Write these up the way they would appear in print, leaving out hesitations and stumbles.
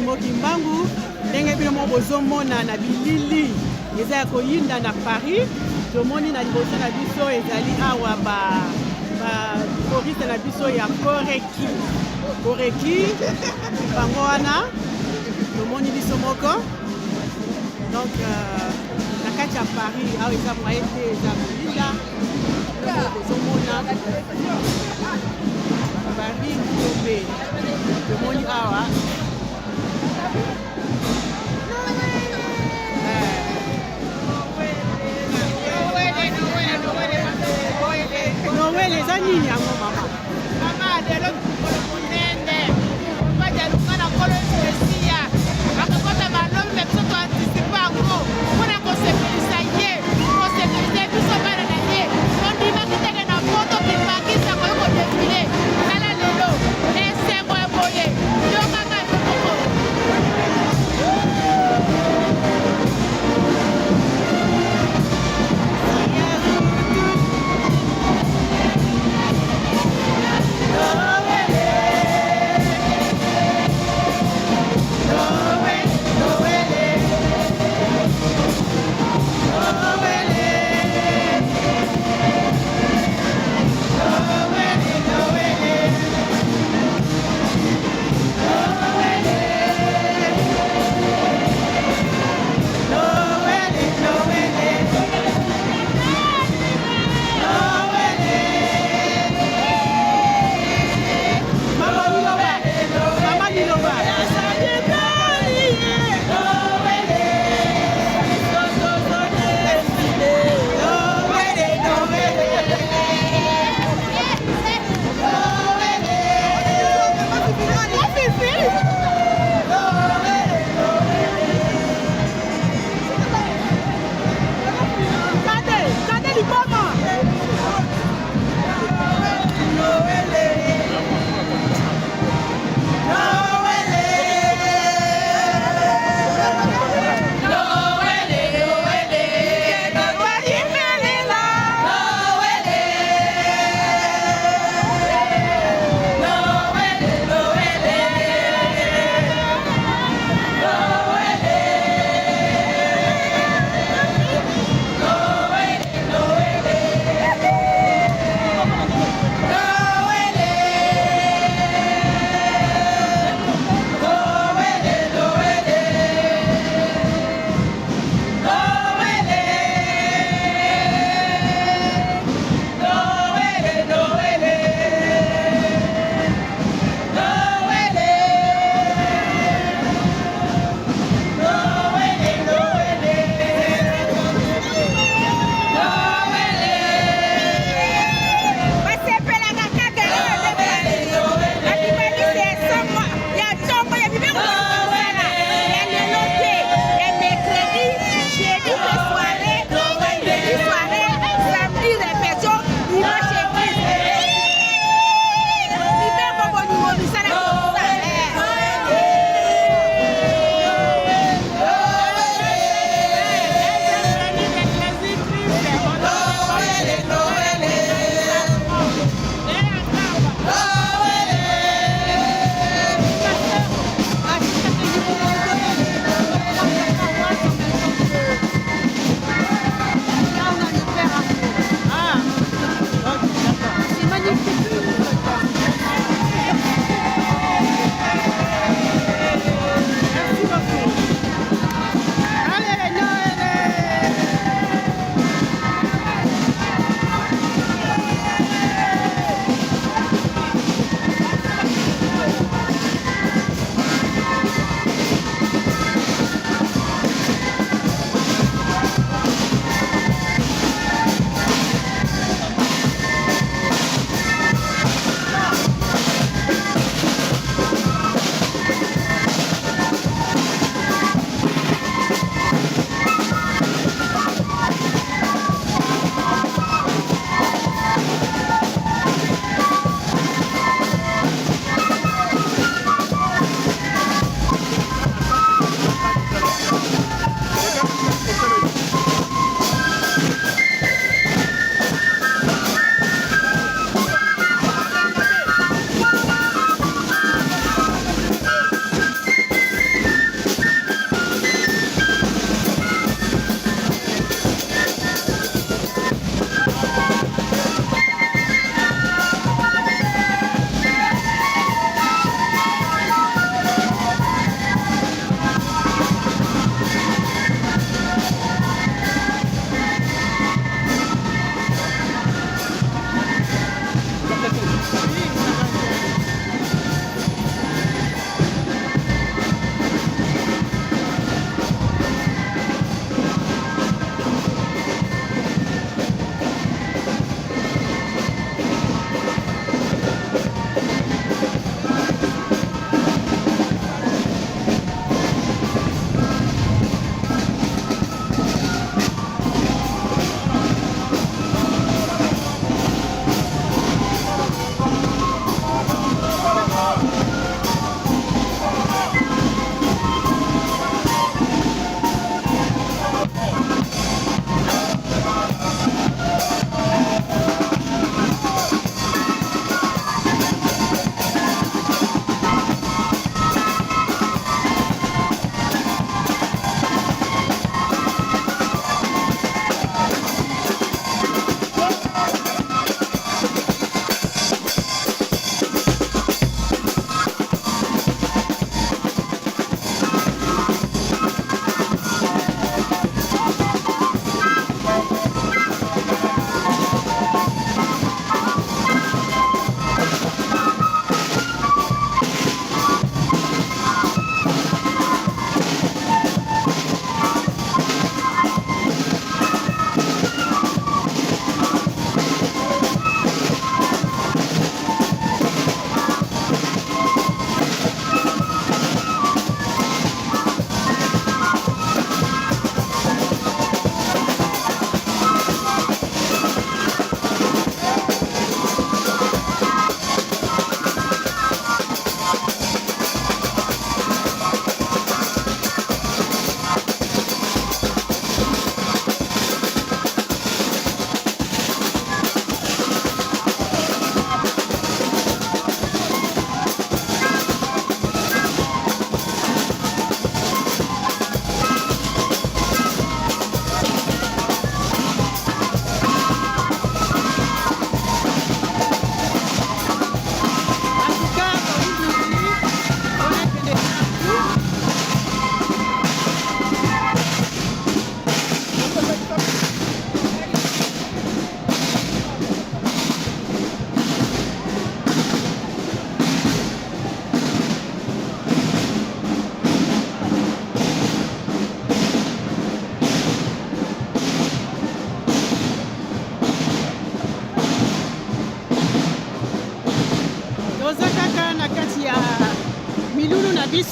Simon Kimbangu ndenge bino moko bozomona na bilili eza ya koyinda na Paris tomoni na liboso na biso ezali awa ba ba choriste na biso ya Koreki Koreki bango wana tomoni biso moko donc euh, na kati ya Paris awa eza moyen te eza koyinda bozomona Paris Gombe tomoni awa Noël eza nini yango mama? Mama lelo mokolo monene mobali aluka na nkolo Yesu Mesiya akokota balobi me biso toantisipe yango mpo na kosepelisa ye kosepelisa ye biso bana na ye tondimaki teke na poto kipakisa koki kodefile tala lelo esengo ya boye yokaka moko.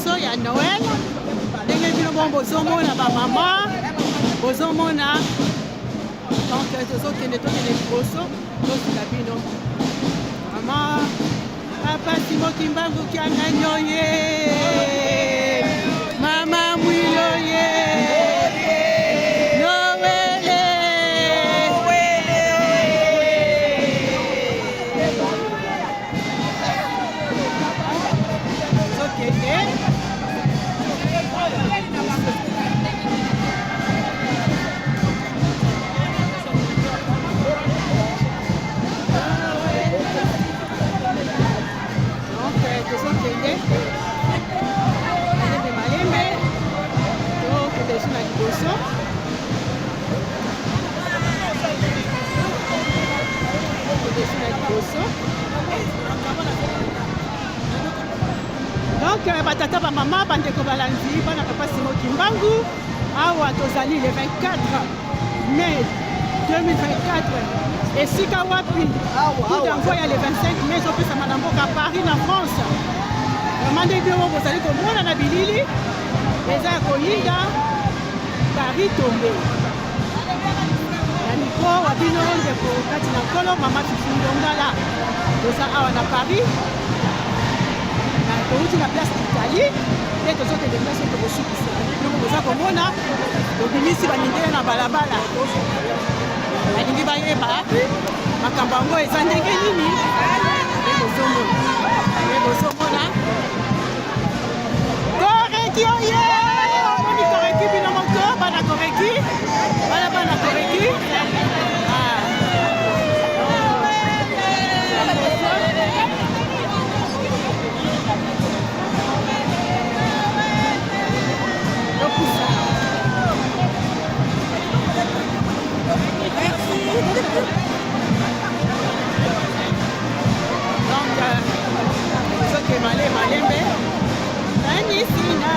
biso ya Noël. Ndenge bino bongo bozomona bamama, bozomona. Donc tozokende, tokende liboso, tozila bino. Mama Papa Simo Kimbangu Kiangani oye, Mama Mwilo ye, Noël. Tozokende. Donc tozokende malembe malembe, tokende so na liboso, tokende so na liboso. Donc batata, bamama, bandeko balandi, bana Papa Simo Kimbangu, awa tozali le 24 mai 2024, esika wapi coup d'envoi ya le 25 mai ezopesama na mboka Paris, na France. Vraiment, nde bino bozali komona na bilili, eza ya koyinda, Paris tombe. Na micro wa bino, ndeko kati na Nkolo, Mama Fifi Ndongala. Toza awa na Paris, touti na Place d'Italie nde tozokende place oyo tokosukisa. Biloko boza komona, tobimisi bamindele na balabala, balingi bayeba makambo yango eza ndenge nini. Nde bozomona, nde bozomona Koreki oye, omoni Koreki bino moko, bana Koreki, bana, bana Koreki. Ah. Topusa. Donc tozokema le malembe. Kanisina.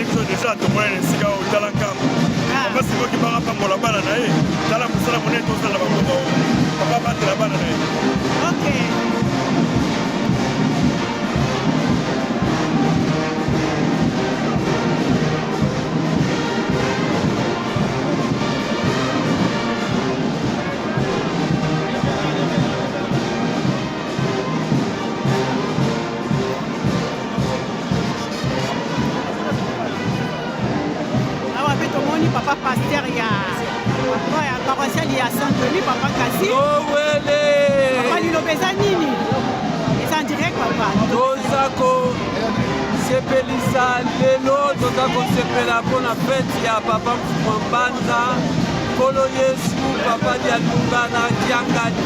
Abateli biso deja, tomona na esika oyo. Tala nkambo, papa Simoki baka pambola bana na ye. Tala mosala monene tozala bango, papa abatela bana na ye. Ok. Awa mpe tomoni papa pasteur ya papa ya paroissiale ya Saint Denis, papa Kasi. Owele. Papa, liloba eza nini? Eza en direct, papa. Toza kosepelisa lelo, toza kosepela mpona fête ya papa Mfuma Mbanza, Nkolo Yesu, papa Dialunga na Kiangani.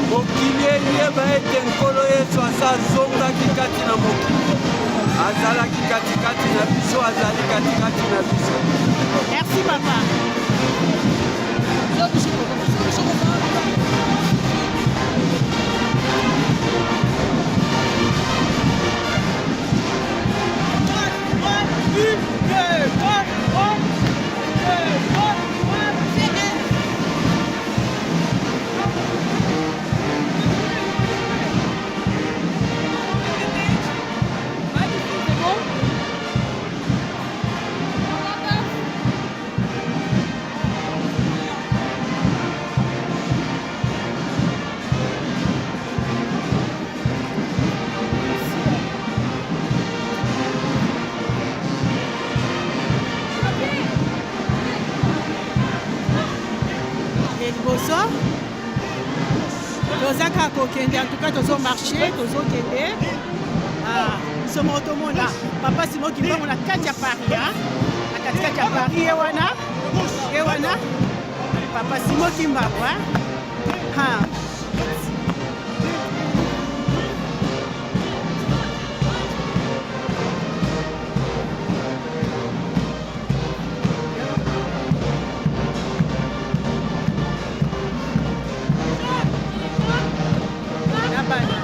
Mokili eyeba ete Nkolo Yesu asa azongaki kati na mokili, azalaki katikati na biso, azali katikati na biso. Merci, papa. Une, deux, trois, trois, deux, trois, trois, c'est liboso. Toza kaka kokende, en tout cas tozomarche, tozokende. Biso moko tomona papa Simo Kimbangu na kati ya Paris, na katikati ya Paris. Ye wana, ye wana, papa Simo Kimbangu. Ha. Na bana.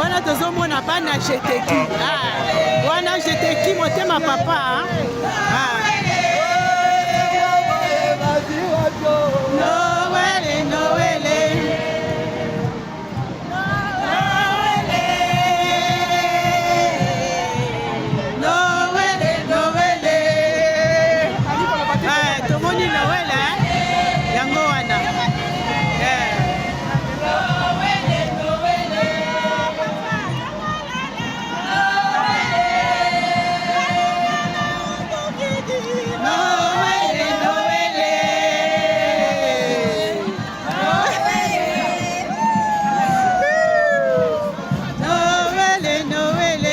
Wana tozomona bana jeteki. Ah, wana jeteki motema papa. Ah. Noël, Noël. Noël, Noël. Ah, tomoni Noël, hein? Yango wana. Eh. Noël, Noël. Noël, Noël.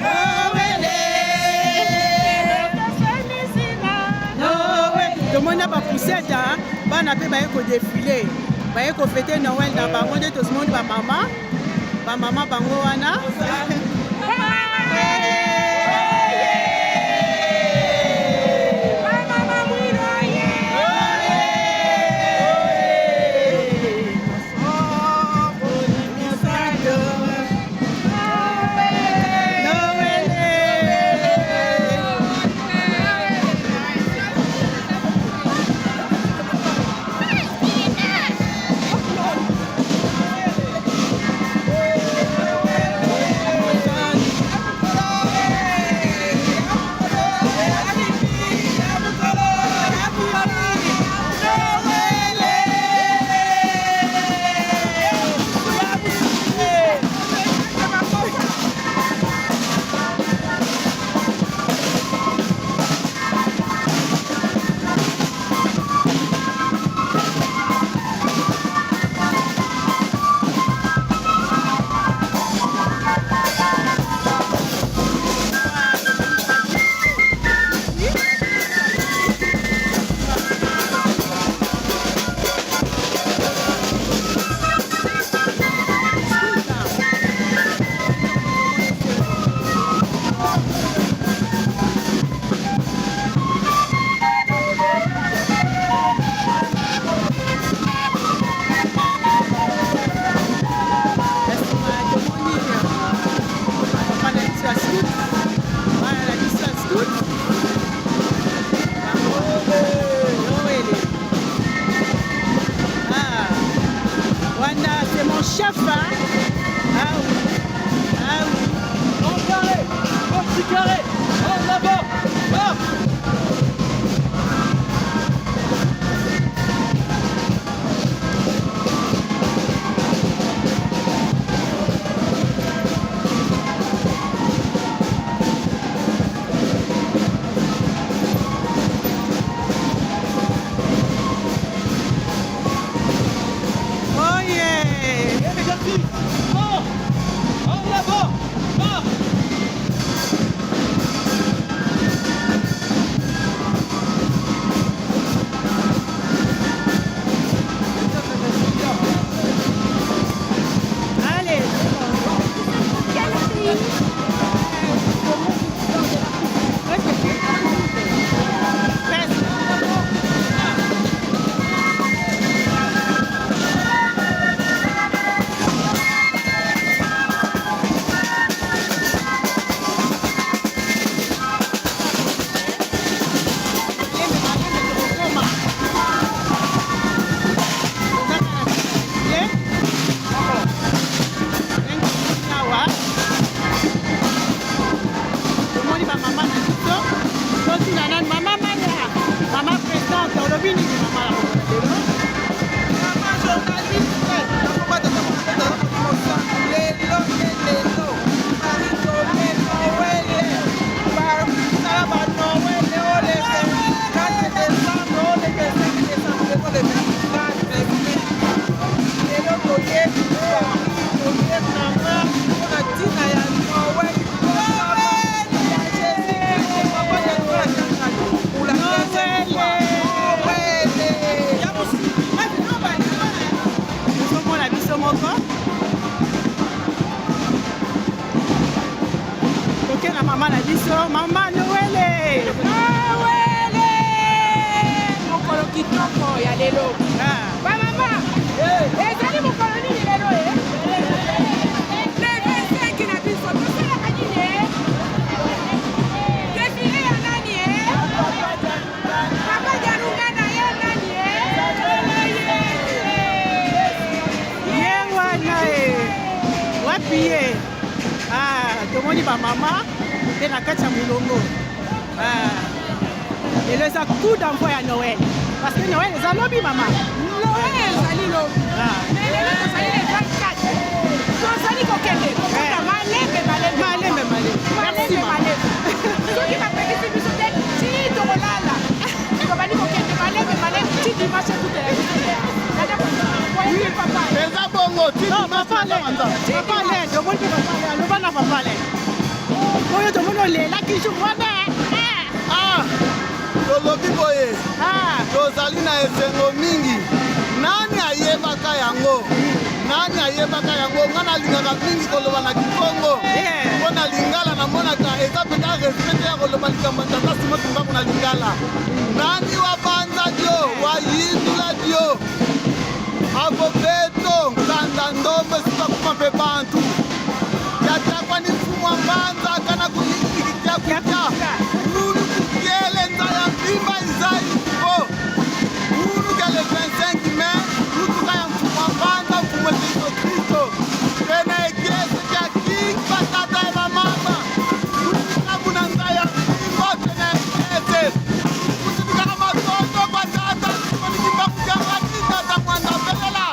Noël. Noël. Tomoni na bapoussette, bana mpe baye kodéfiler, baye kofêter Noël na bango. Nde tozomoni bamama, bamama bango wana. Nsima tomoni papa na biso ya scout, bana na biso ya scout bango Noël. Ah, wana c'est mon chef, hein? Ah oui, ah oui. En carré, en petit carré, en avant, hop. Oh yeah. Et les jeunes filles, en, en avant, hop. Allez. Quel pays? Presque. Presque. Malembe, malembe, tokokoma. Tozaka na ye ndenge tomoni awa, tomoni bamama na biso. Totuna nani? Mama Mania, mama présidente, olobi nini, mama, na mokolo lelo? Mama journaliste, nakobatata mokota mosantu lelo nde lelo Marie Tome Noël, basala banoël o le 24 décembre, o le 25 décembre, lelo le 24 mai. Lelo toyebi Paris, toye mama mpona ntina ya Noël ya Jésus Christ, papa ya lokola Kiangani pour la deuxième fois Noël. Tozomona biso moko toke na mama na biso, mama Noël. Noël, mokolo kitoko ya lelo. Ah. Bamama, ezali mokolo nini lelo e? pille. Ah, tomoni ba mama mpe na kati ya molongo. Ah, lelo eza coup d'envoi ya Noël. Parce que Noël eza lobi mama. Noël ezali lobi. Ah. Mais lelo tozali le 24. Tozali kokende kokota Eh. malembe malembe. Malembe malembe. Merci Malembe mama. malembe. Soki bapekisi biso te ti tokolala. Tobandi kokende malembe malembe ti dimanche ekutela biso. Boyebi papa. Eza bongo ti Non, papa Alain. Papa Alain, tomoni mpe papa Alain. Aloba na papa Alain. Oyo tomoni olelaki jour wana. Ah, tolobi boye Ah, tozali na esengo mingi. Nani ayebaka yango? Nani ayebaka yango? Ngai nalingaka mingi koloba na Kikongo mpo na Lingala namonaka eza mpenza respect te ya koloba likambo ya tata Simon Kimbangu na Lingala. Nani wabanza dio wayindula dio akobeto nkanda ndombo esika kuma mpe bantu yatakwa ni mfumu wa mbanza kana kuyikikia kuta nunu kukiele nza ya mbimba izai ko unu kele 25 mai lutuka ya mfumu wa mbanza mfumu wa Yesu Kristo pene eglise ya King batata ya bamama kutuka na nza ya mbimba pene eglise kutuka matondo kwa tata kunikimba kujanga tata mwanda belela.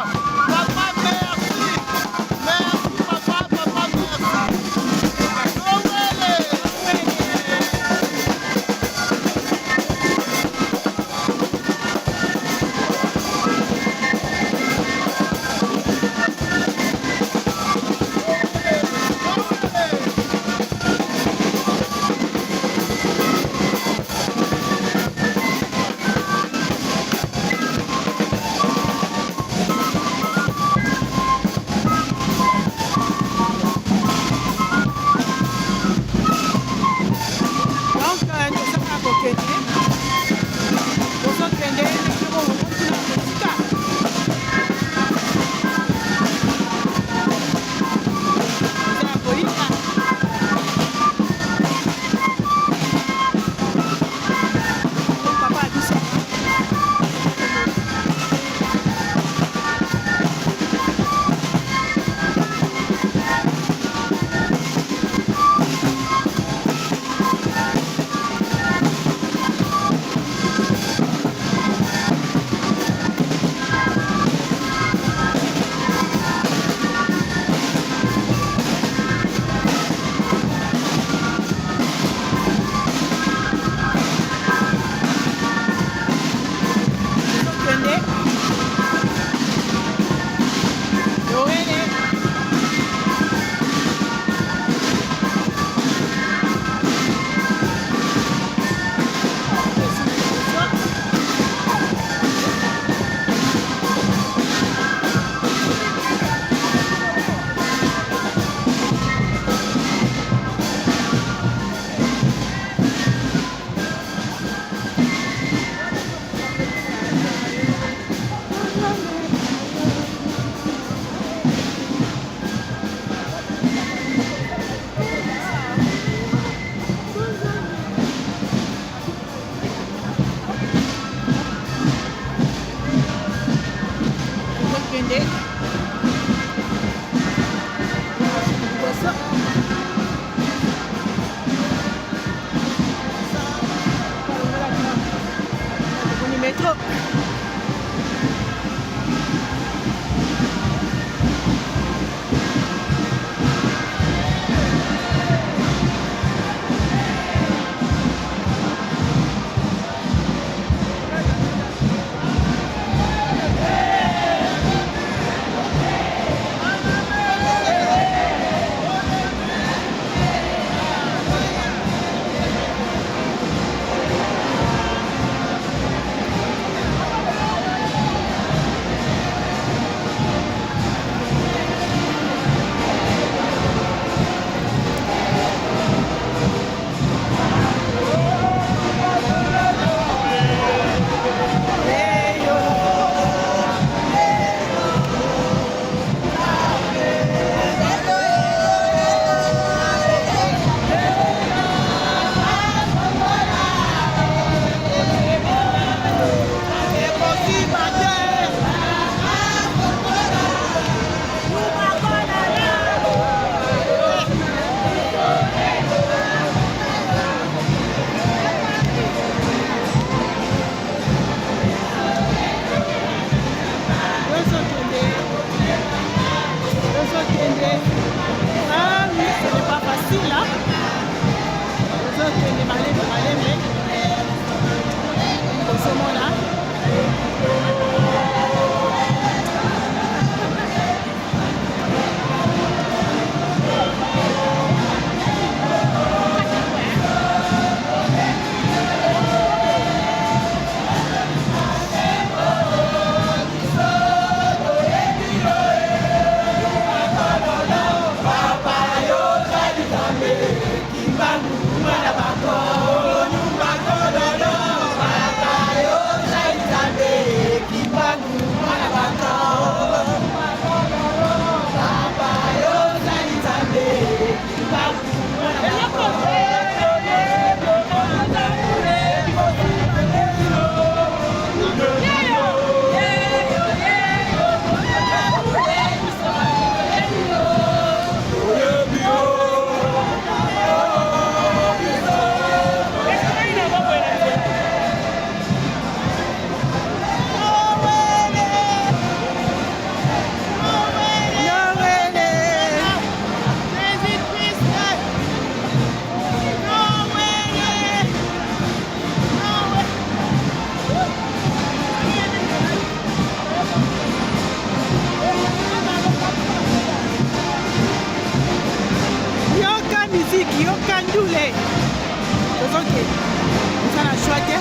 Tozokende, oza na choix te.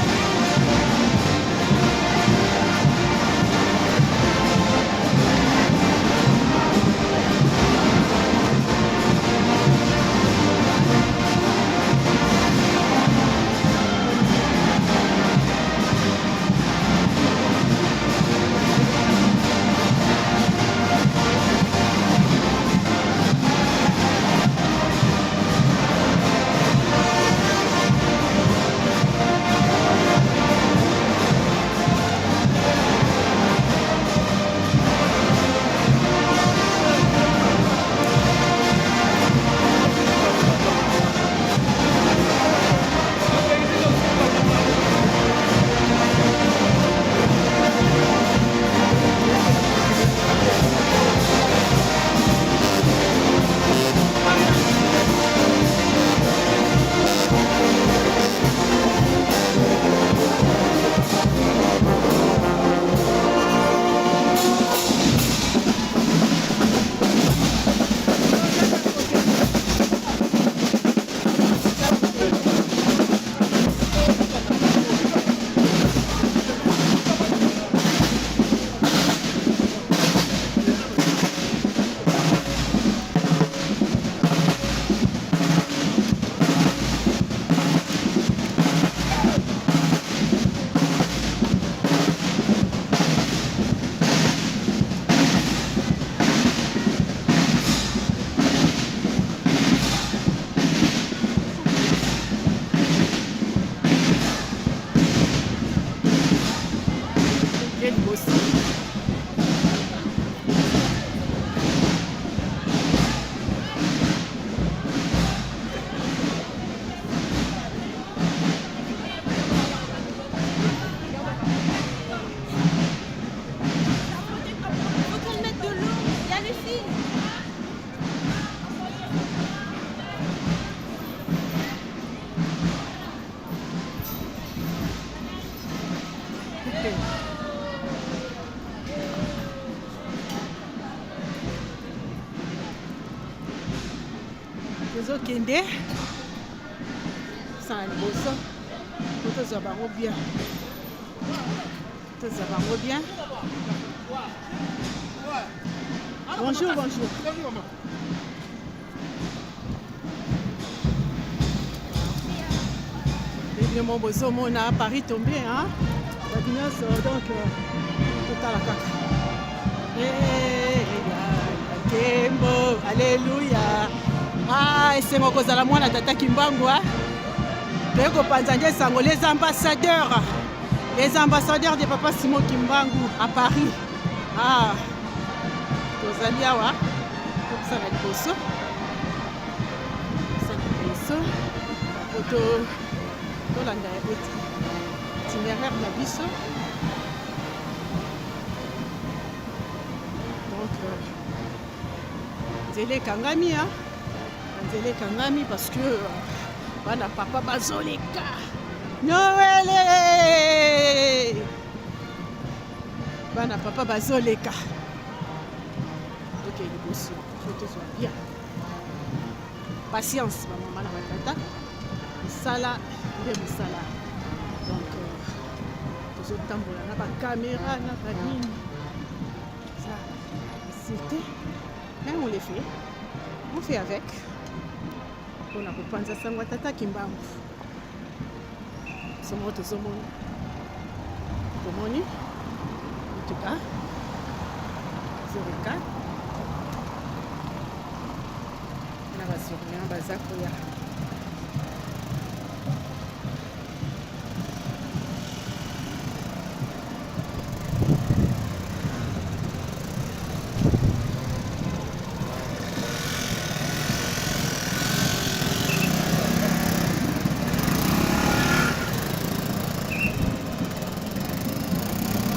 Tozokende sala liboso po tozwa bango bien, tozwa bango bien. Bonjour, bonjour. Bino mo bozomona Paris tombé, hein? Bato nyonso donc totala kaka. Nkembo, alléluia. Ah, esengo kozala mwana tata Kimbangu, hein? Toye kopanza nde sango les ambassadeurs. Les ambassadeurs de Papa Simon Kimbangu à Paris. Ah, tozali awa tokosala liboso, tosala liboso po tolanda itinéraire na biso. Donc nzela ekangami, hein? Nzela ekangami parce que bana papa bazoleka. Noël, bana papa bazoleka. Tokende liboso, faut tozwa bien patience, bamama na batata. Mosala nde mosala. Donc tozotambola na bacaméra na banini, ça c'était, mais on les fait, on fait avec mpona kopanza sango ya tata Kimbangu. Somo tozomona, tomoni motuka ezoleka na basurveillant baza koya.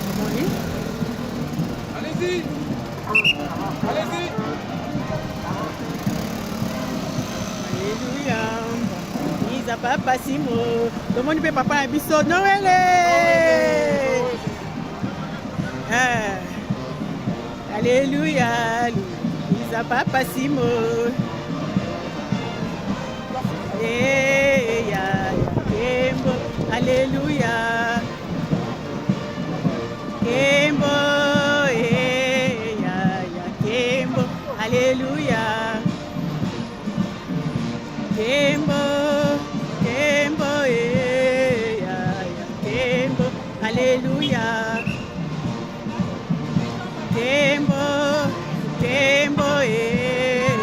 Tomoni. Allez-y. Allez-y. Alléluia. Iza papa Simo. Tomoni mpe papa na biso Noele. Ah. Alléluia. Iza papa Simo. Eh, ya, ya. Alléluia. Kembo, eh, ya, ya, Kembo, Alléluia. Kembo, Kembo, eh, ya, ya, Kembo, Alléluia. Kembo, Kembo, eh,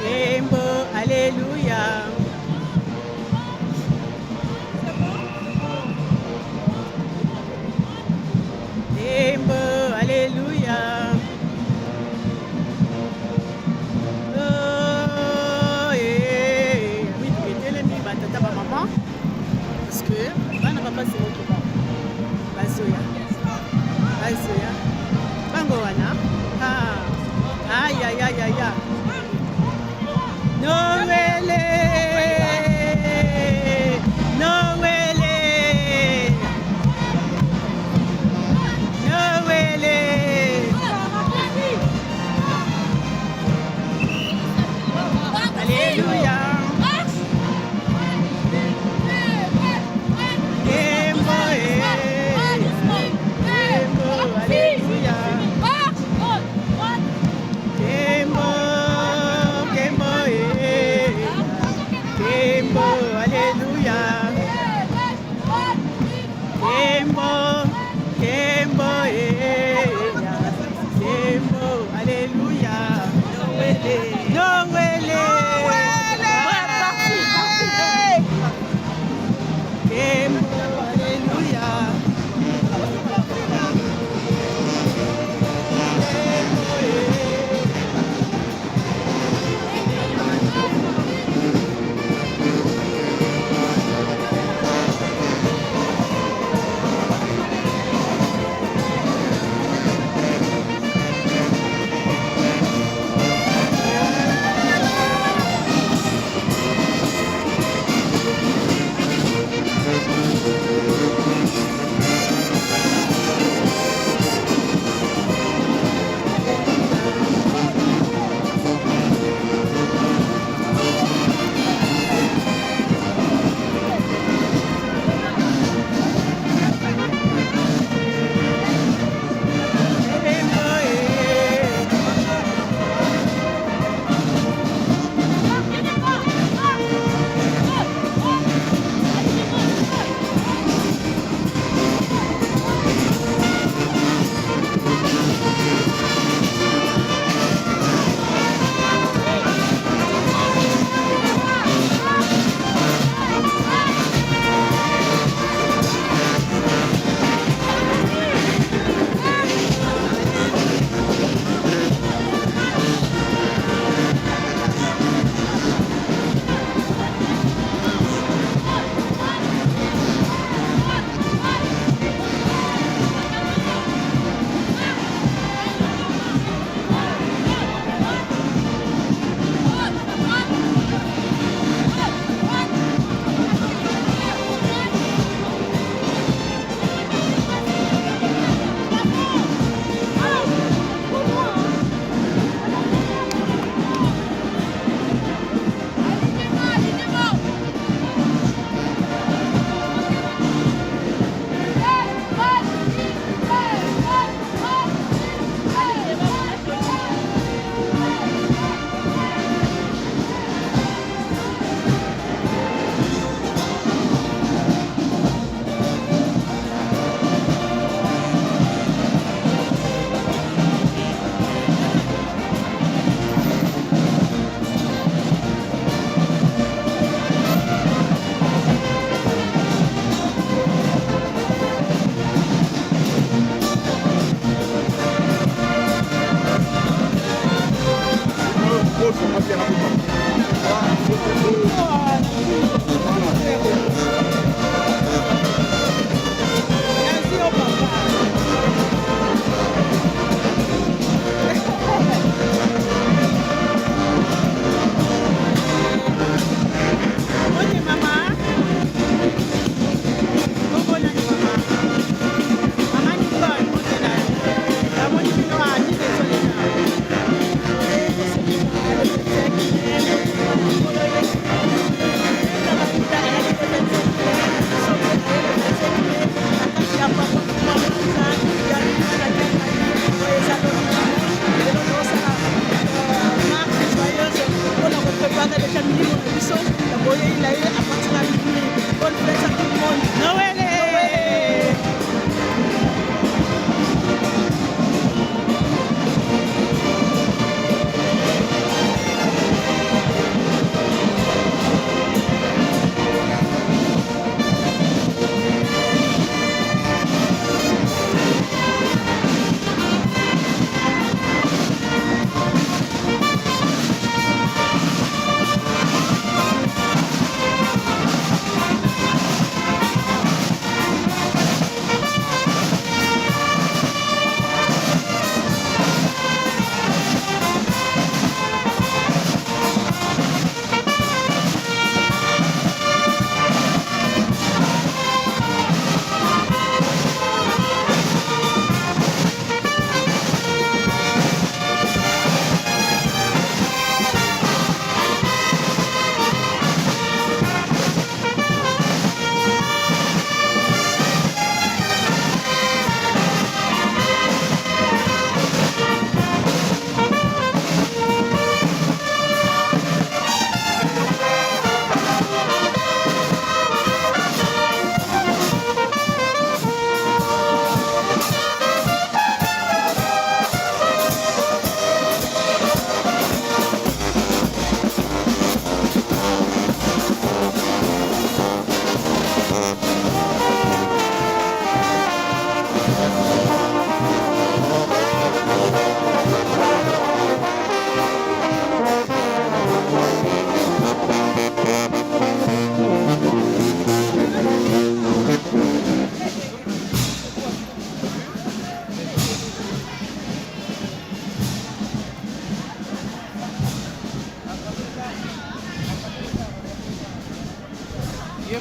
Kembo, Alléluia. Kembo, Alléluia. Oh, eh, mituka etelemi, batata, bamama, parce que bana bapasi motuka bazoya, bazoya bango wana. Ah, ayayayaya, Noël, Noël, Noël. Alléluia. Kembo, eh. Kembo, Alléluia. Kembo, Kembo, eh. Kembo, Alléluia. Kembo, Kembo, eh. Kembo, Alléluia. Noël. Kembo, Alléluia. Kembo, eh. Kembo, eh. Merci au papa. Ok, mama. Kombo nani, mama? Mama Nicole, mbote na yo. Namoni bino a ni désolé na.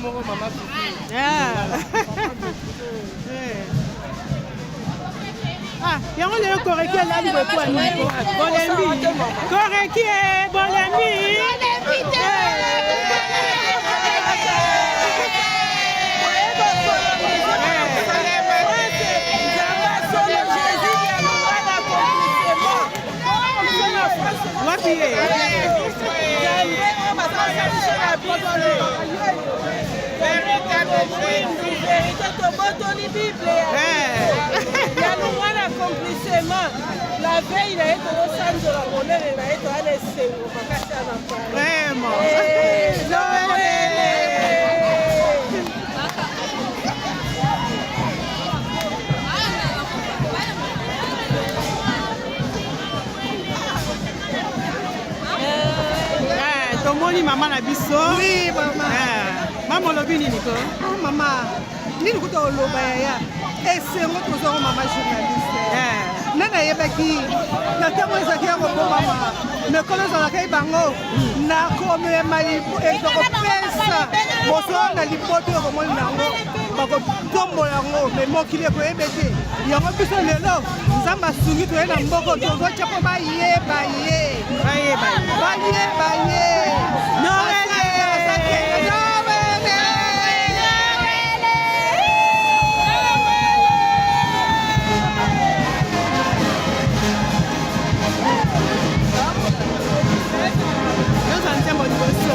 moko mama Fifi. Ah. Ah, yango lelo koreki alali boye nini? Bolembi. Koreki eh, bolembi. Wapi ye? Tobotoli bible ya longwa na accomplissement la veille na ye, tozosanzola monene na ye, toya na esengo makasi ya na Vraiment. Noël. Eh, tomoni mama na biso. Oui, mama. Eh, mama olobi nini ko? Ah, mama, nini kuta oloba yaya, esengo tozwango mama journaliste. Nde nayebaki na ntango ezalaki ya kobomama, mekolo ezalaki bango nakomema ezokopesa bosolo na liboto ekomoni nango bakotombola yango, me mokili ekoyeba ete yango biso lelo Nzambe asungi, toye na mboko, tozotya mpo bayeba ye. Bayeba ye. Bayeba ye. Noël. Tozwa nzembo liboso.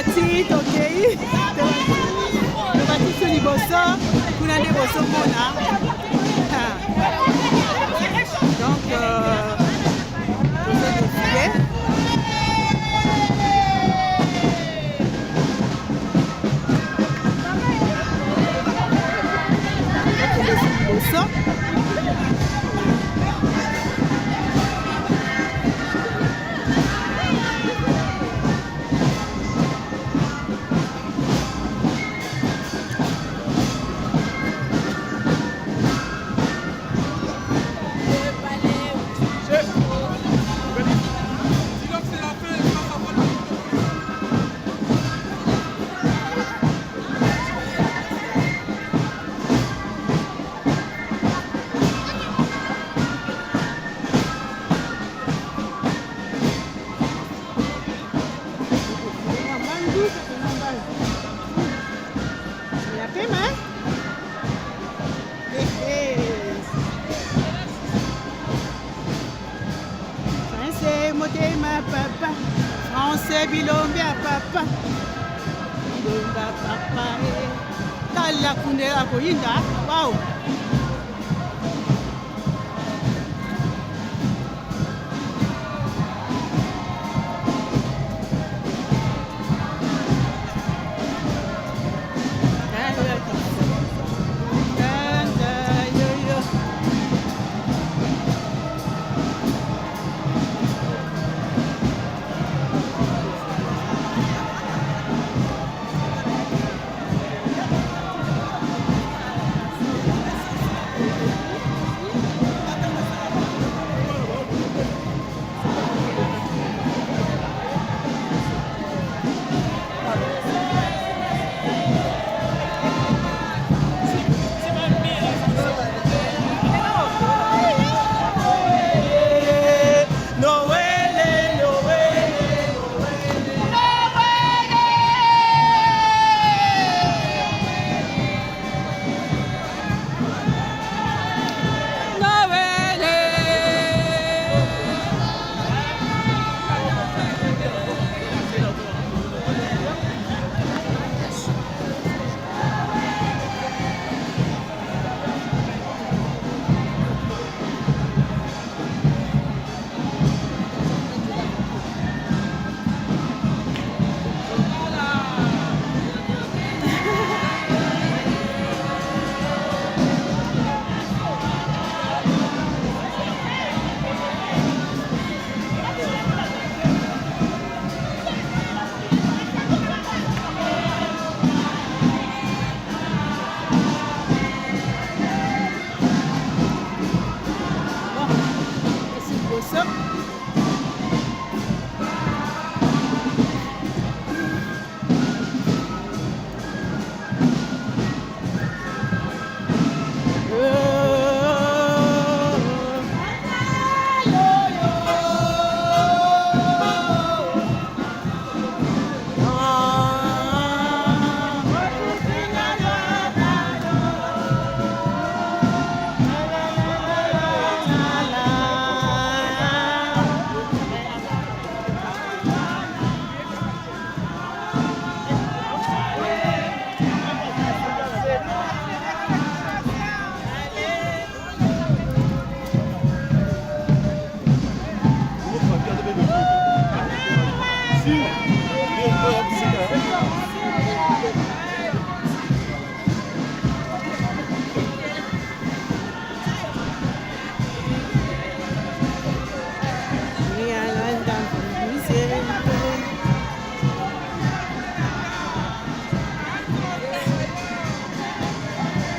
Tomati, tokei, tomatisi liboso kuna nde bozomona. Donc tozo défile. Liboso. Motema papa français bilombe ya papa bilomba papa eh. Tala kunde akoyinda wow.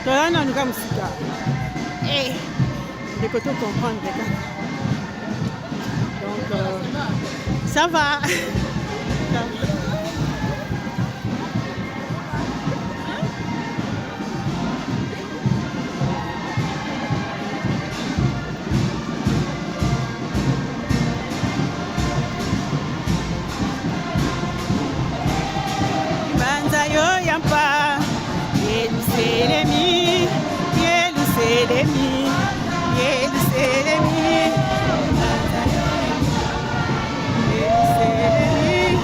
Toya nanu ka mosika eh, ndeko to comprendre kaka donc ça va, ça va. Banza yo yampa Yelusalemi, Yelusalemi, Yelusalemi. Banza yo yampa, Yelusalemi.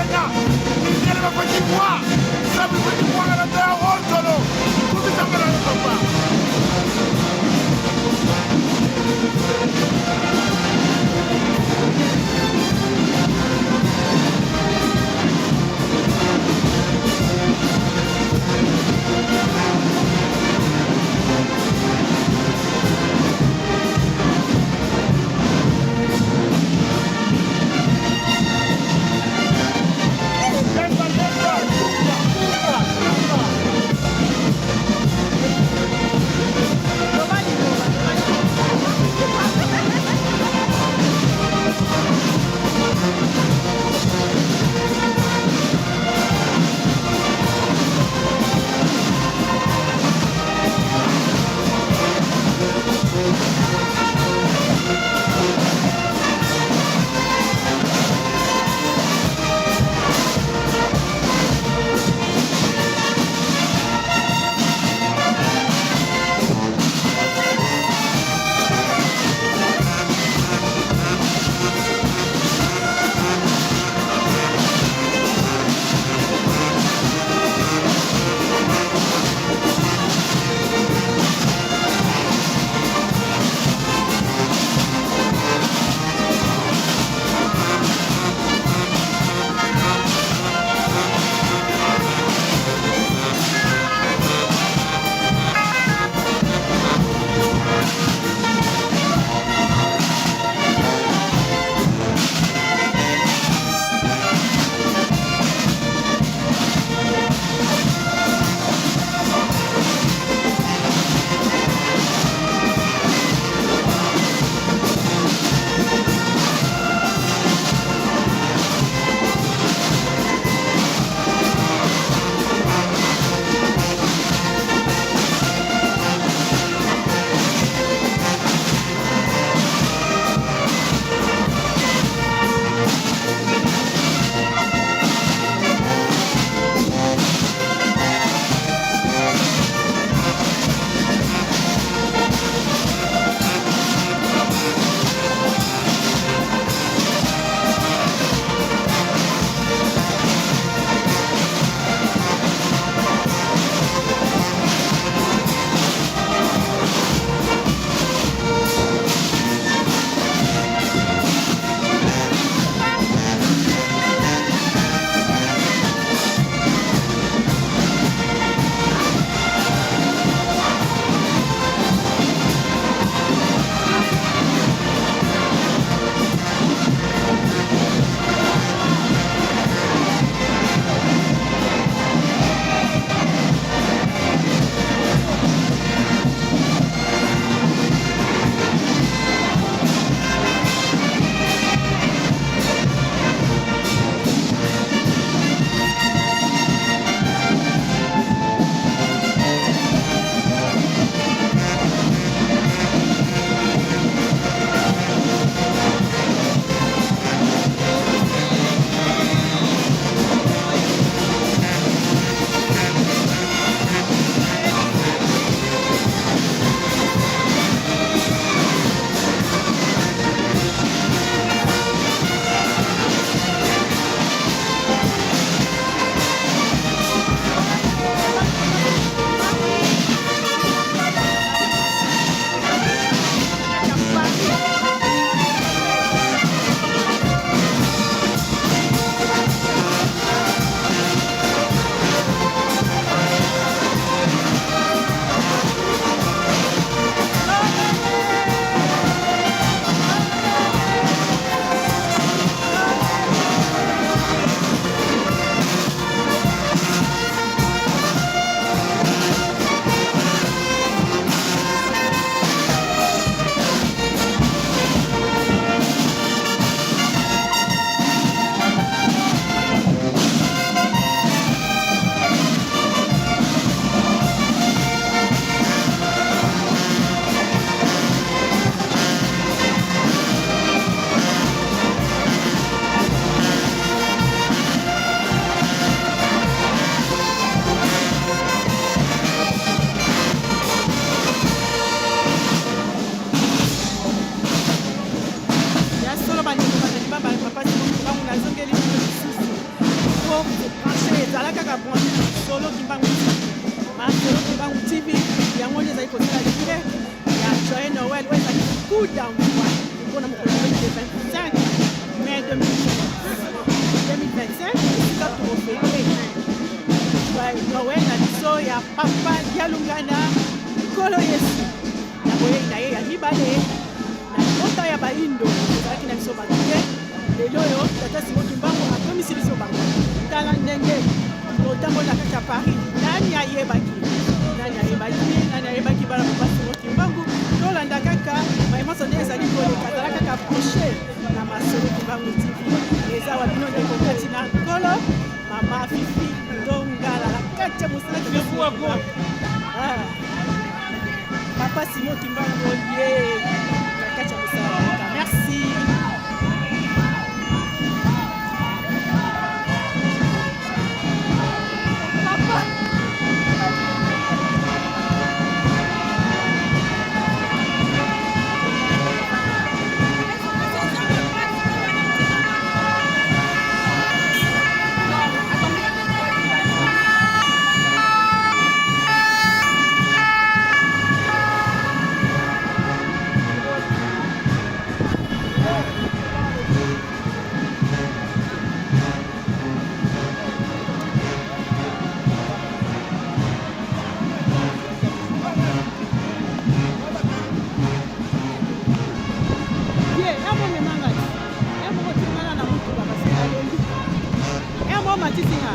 Kenya, mindele bakotimwa sabu kotimwanga na toya wotolo kubisangana na papa. Ya solo, bandeko bazali ba papa Simon Kimbangu, nazongeli bino lisusu. Branche, ezala kaka branche na Masolo Kimbangu TV. Masolo Kimbangu TV yango nde ezali kosala direct ya Joyeux Noël oyo ezali coup d'envoi mpona mokolo ya le 25 mai 2025, esika tokofete Noël na biso ya Papa Dialungana Nkolo Yesu na boyei na ye ya mibale na libota ya Baindo. Ezalaki na biso bato te, lelo oyo Tata Simo Kimbangu akomisi biso bango. Tala ndenge totambola na kati ya Paris. Nani ayebaki? Nani ayebaki? Nani ayebaki? Bana Papa Simo Kimbangu, tolanda kaka mayemanso nde ezali koleka. Zala kaka branche na Masolo Kimbangu TV. Eza wa bino ndeko kati na Nkolo, Mama Fifi Ndongala, na kati ya mosala Tata Simo Kimbangu. Ah. Papa Simo Kimbangu ye na kati ya mosala. Merci. Papa. Ye, amomemanga ti. Emoko tingana na motuka parce que nalembi. Emo matisi nga.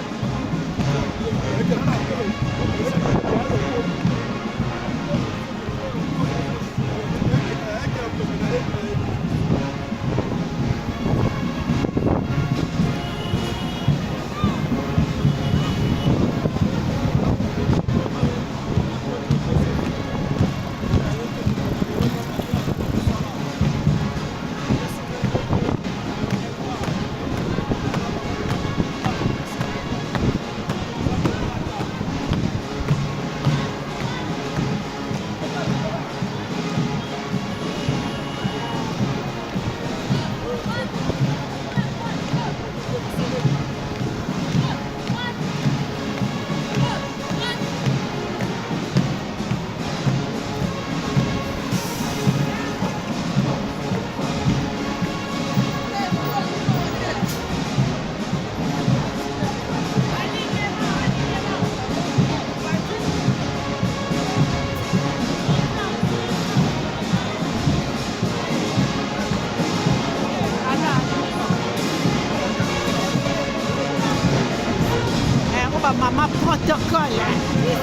Mama protocole,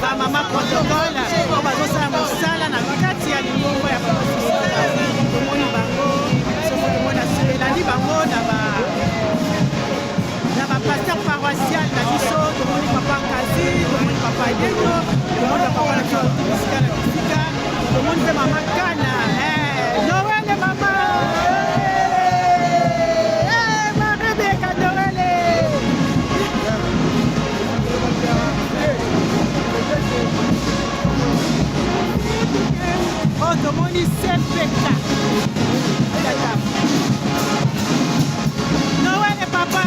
bamama protocole oyo bazosala mosala na kati ya lingomba ya Papa. Tomoni bango, soki tomoni elandi bango na ba na bapasteur paroissial na biso. Tomoni Papa Kazi, tomoni Papa Deno, tomoni bapapa na biso bisika na bisika. Tomoni mpe Mama Kana. Noele, mama Marebeka, Noele. Oyo tomoni CPK. Tata Noele, papa.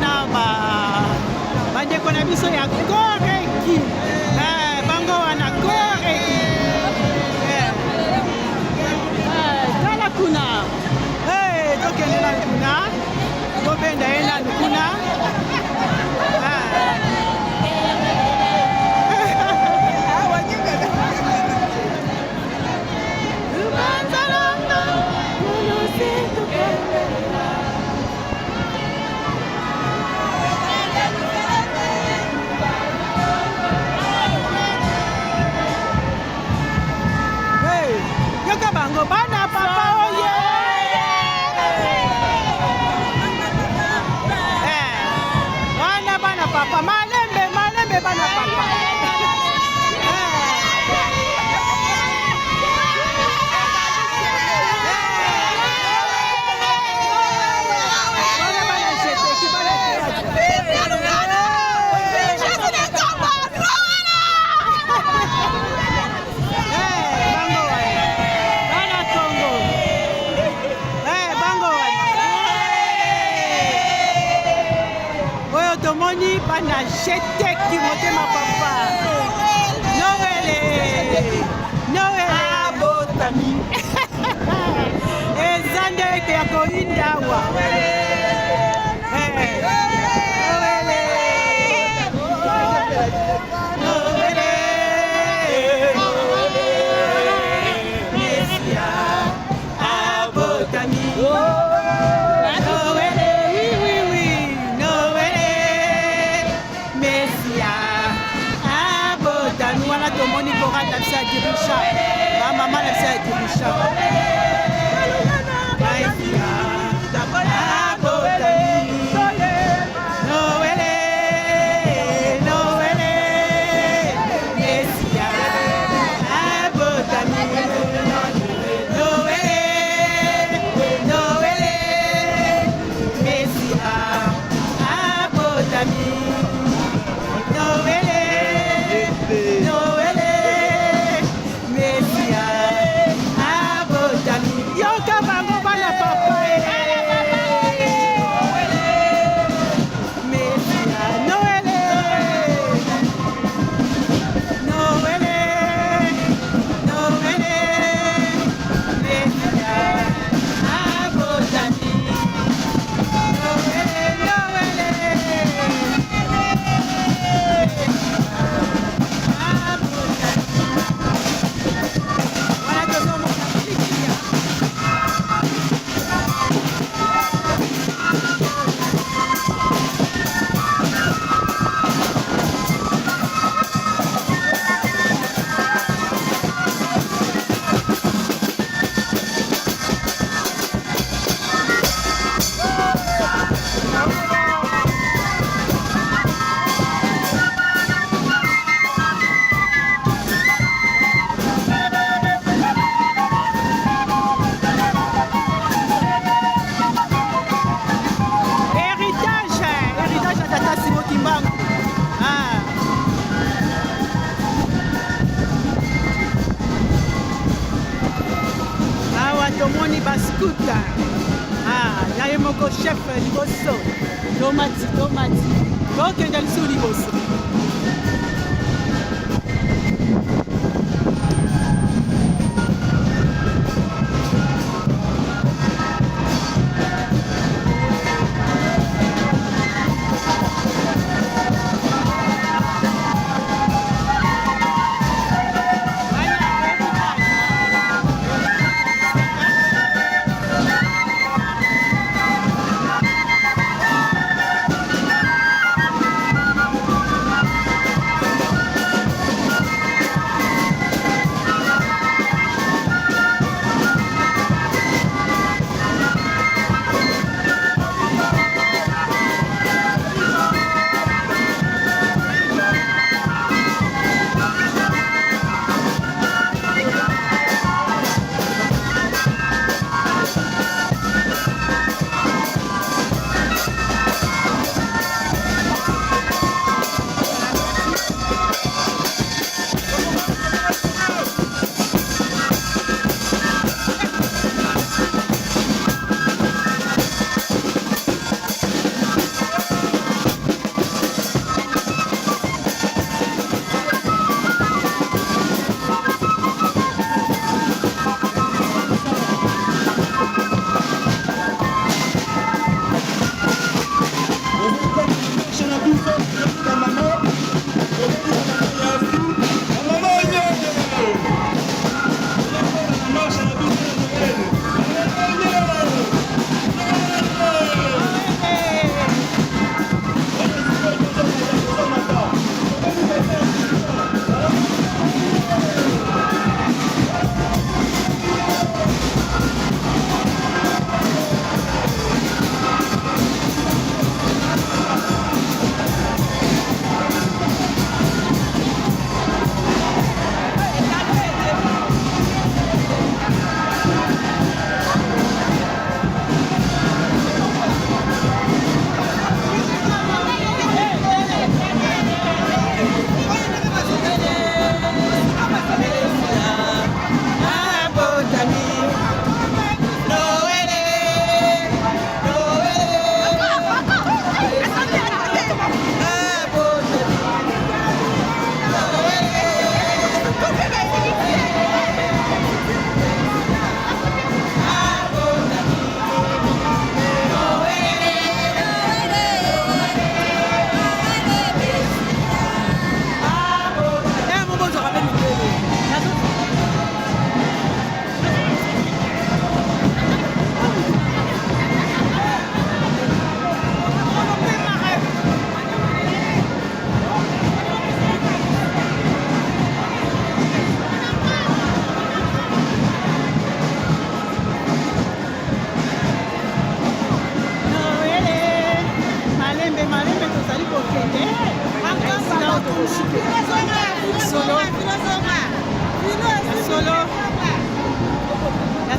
Wana ba bandeko na biso ya Koreki. Eh, bango wana Koreki. Eh. Eh, tala kuna. Eh, tokende na kuna. Tobenda ye nanu kuna. Ah. Hey, yoka bango bana papa oye eh, wana bana papa malembe malembe bana papa. Oyo tomoni bana jeteki motema papa Noele Noele abotami eza ndeke ya koyinda awa. Noele Noele Mesia abotami. Noele, oui, oui, oui. Noele, Mesia abotami. Wana tomoni chorale na biso ya dirisha, bamama na biso ya dirisha. Mesia abotami. Noele, Noele, Mesia abotami. Noele, Noele, Mesia abotami. Noele, Noele, Mesia abotami. Yoka bango bana papa e. Mesia, Noele, Noele, Noele, Mesia abotami. Noele, Noele, abotami. Wana tozomona Likia. Héritage, héritage ya tata Simo Kimbangu. Ah. Awa tomoni bascout. Ah, na ye moko chef liboso. Tomati, tomati, tokende lisusu liboso. Wana héritage.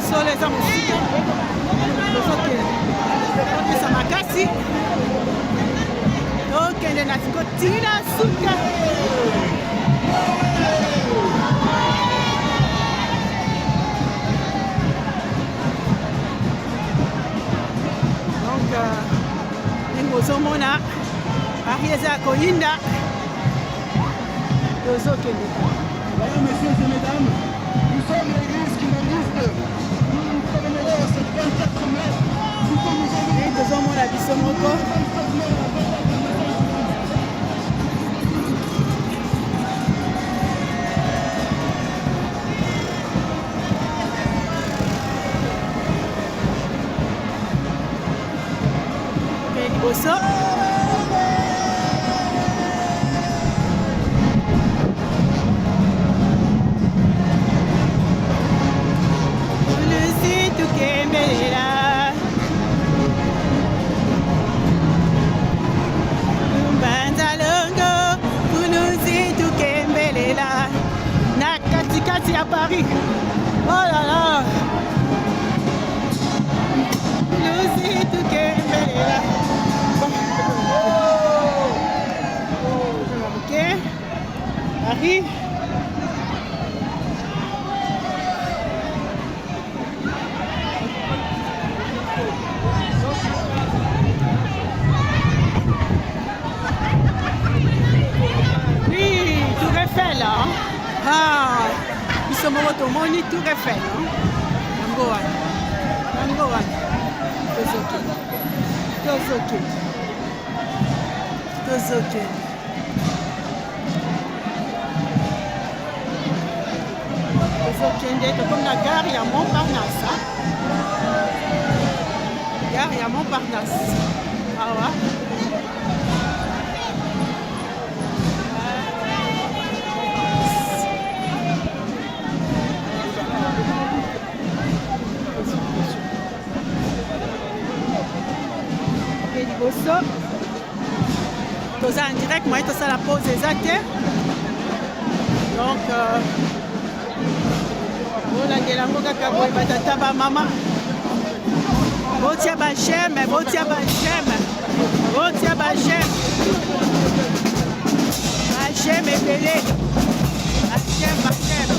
Solo eza mosika, tozokende topesa makasi, tokende na siko tina suka. Donc ndenge ozomona Paris eza ya koyinda, tozokende. Voilà, messieurs et mesdames, nous sommes l'église kimbanguiste. Nous commémorons ce 24 mai. Nous Ndenge tozomona biso moko. Okende liboso. Tulusi tukembelela Mbanza longo Tulusi tukembelela na katikati ya Paris. Oh là là. Tulusi tukembelela. Ok. Paris. Oui, Tour Eiffel. Hein? Ah, biso moko tomoni Tour Eiffel. Hein? Yango wana. Yango wana. Tozokende. Tozokende. Tozokende. Tozokende, tokomi na gare ya Montparnasse. Hein? Gare ya Montparnasse. Awa. Ke liboso toza en direct, moyen tosala pause eza te. Donc bolandela yango kaka boye, batata bamama, botia baj'aime, botia baj'aime, botia baj'aime, baj'aime ebele, baj'aime, baj'aime.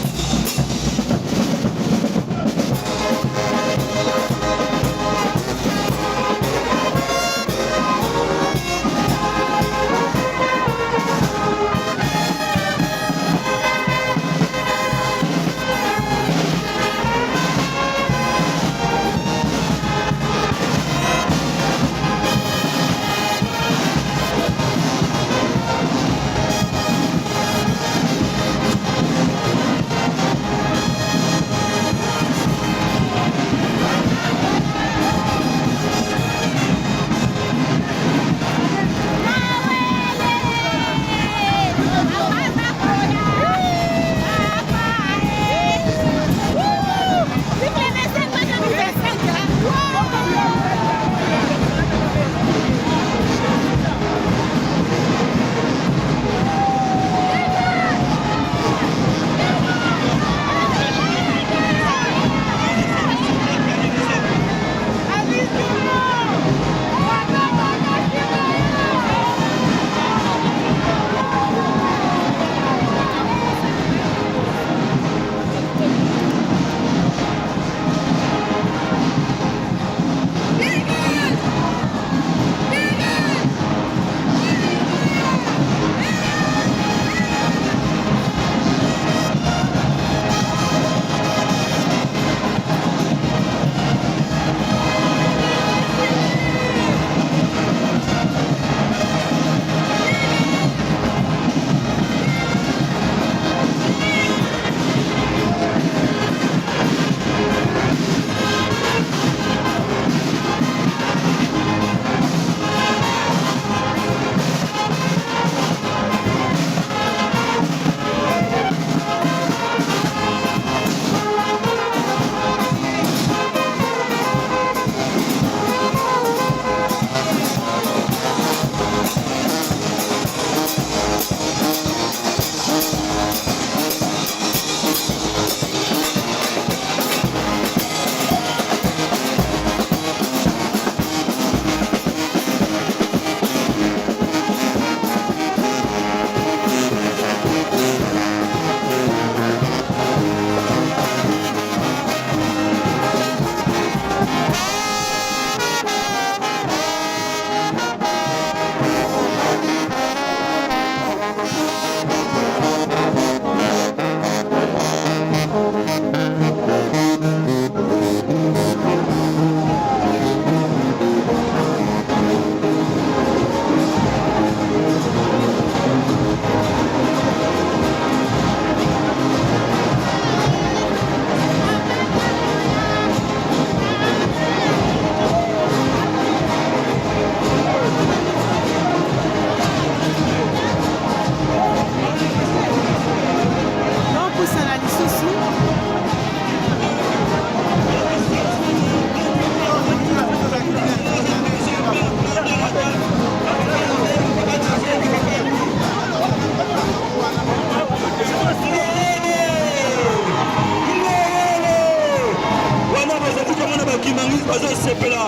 Bazosepela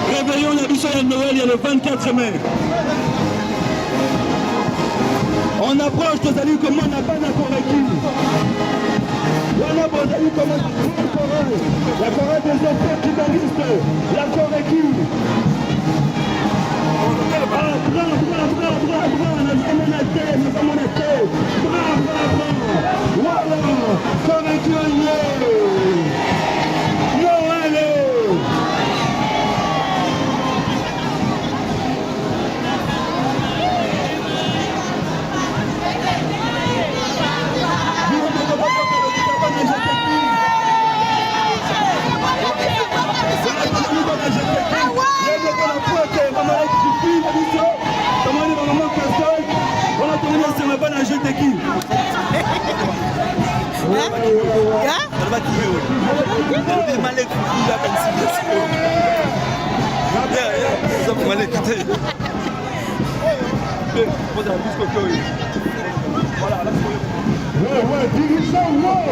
réveillon na biso ya Noël ya le 24 mai. On approche, tozali komona bana koreki wana, bozali komona grande chorale, la chorale des enfants kimbanguistes, la koreki. Ah, bra bra bra bra bra, nazomona te, nazomona te, bra bra bra, wala koreki oye Noël. Bana Ouais, ouais, dirigeant, ouais.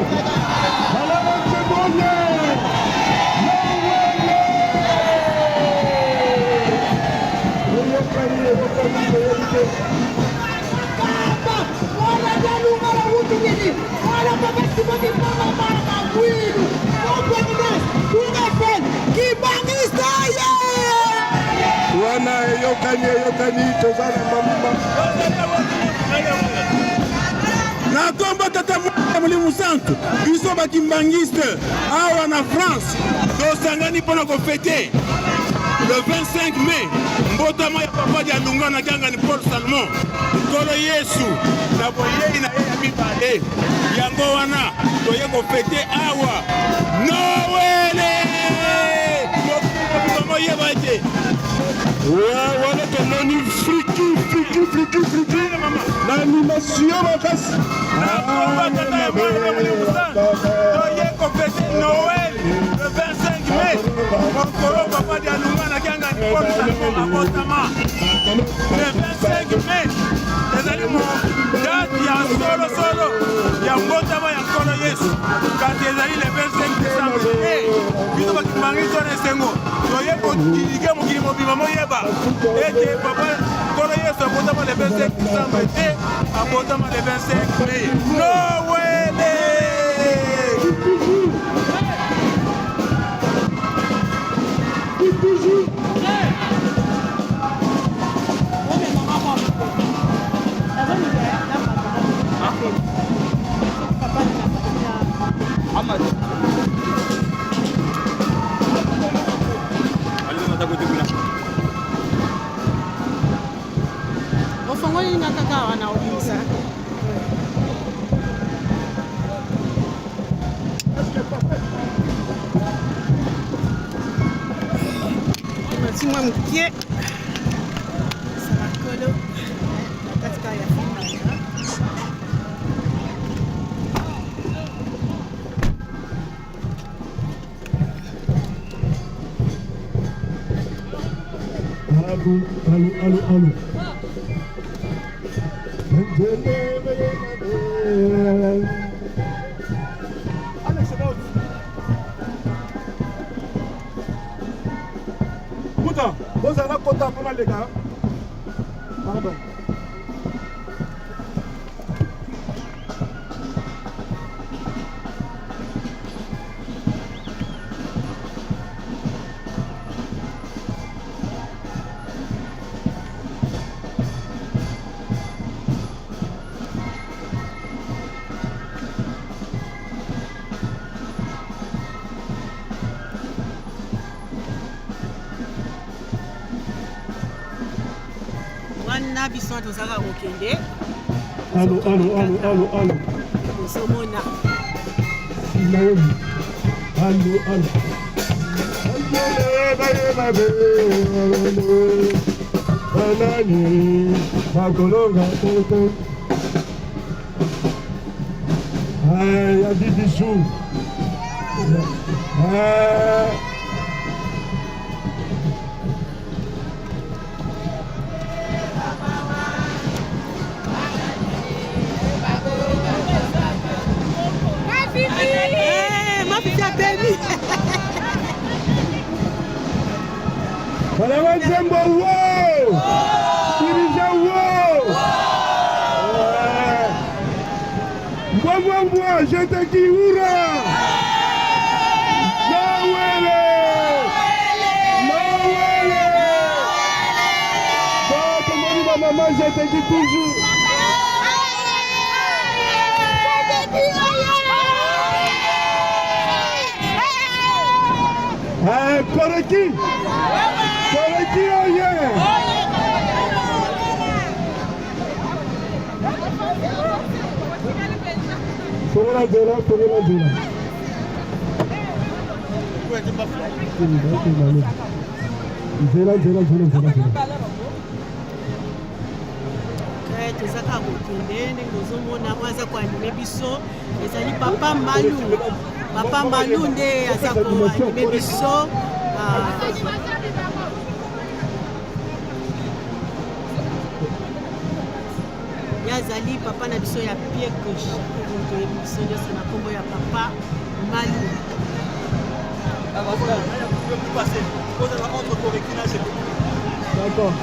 Wana eyokani, eyokani, toza na mamuma na nkombo Tata Molimo Santu. Biso bakimbangiste awa na France tosangani mpo na kofete le 25 mai, mbotama ya papa Dialunga na Kiangani Paul Salmon, Nkolo Yesu na boyei na ye ya mibale. Yango wana toye kofete awa Noele, moyeba ete wana tomoni friki friki friki friki na animation makasi. Na Tata ya Mwana Molimo Santu, toye kofete Noël le 25 mai, mokolo papa Dialunga na Kiangani Paul Salmon abotama. Le 25 mai ezali mo date ya solosolo ya mbotama ya Nkolo Yesu, kasi ezali le 25 décembre te. Biso bakimbangi to na esengo, toye kodidike mokili mobimba moyeba ete papa Nkolo Yesu abotama le 25 décembre te, abotama le 25 mai. Noele. Ofongoli nga kaka wana, obimisa. Mati mwa moke salakolo na kati kaka ya filmaka. Allo, allo, allo, allo. Puta, bozala kota mpo naleka. Pardon. Wana biso tozalaka kokende. Allo, allo, allo, allo, allo. Ozomona. Naomi. Allo, allo. Banani bakolonga tete. Ya Didisu. Eh, ma fille apemi. Balaba nzembo wo! Dirige wo! Mbwa mbwa mbwa, je te dis hurrah! Nawele! Nawele! Bon, tomoni ba maman, je te dis toujours. Eh, Koreki! Koreki oye! Fongola nzela, fongola nzela. Nzela, nzela, nzela, nzela, nzela. Eh, toza kaka kokende ndenge ozomona oyo aza koanime biso ezali papa malu papa malu nde aza koanime biso ah. Ye azali papa na biso ya pied gauche oyo toyebi biso nyonso na nkombo ya papa Malu. D'accord.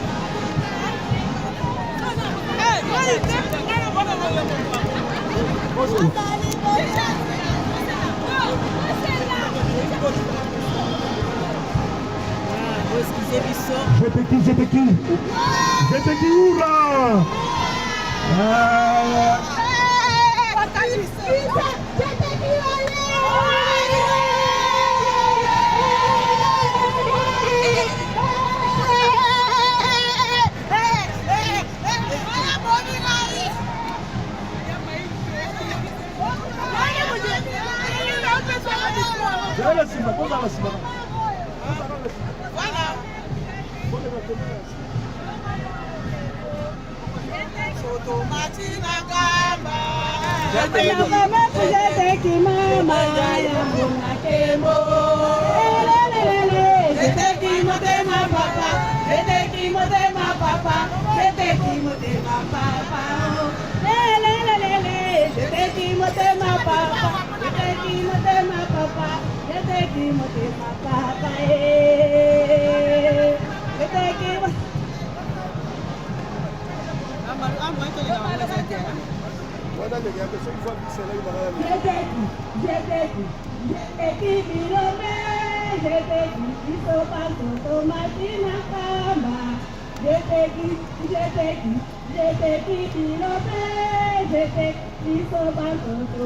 Excusez biso. Je te qui, je te qui. Je te qui, hurrah! Ah. Zala nsima, kozala nsima.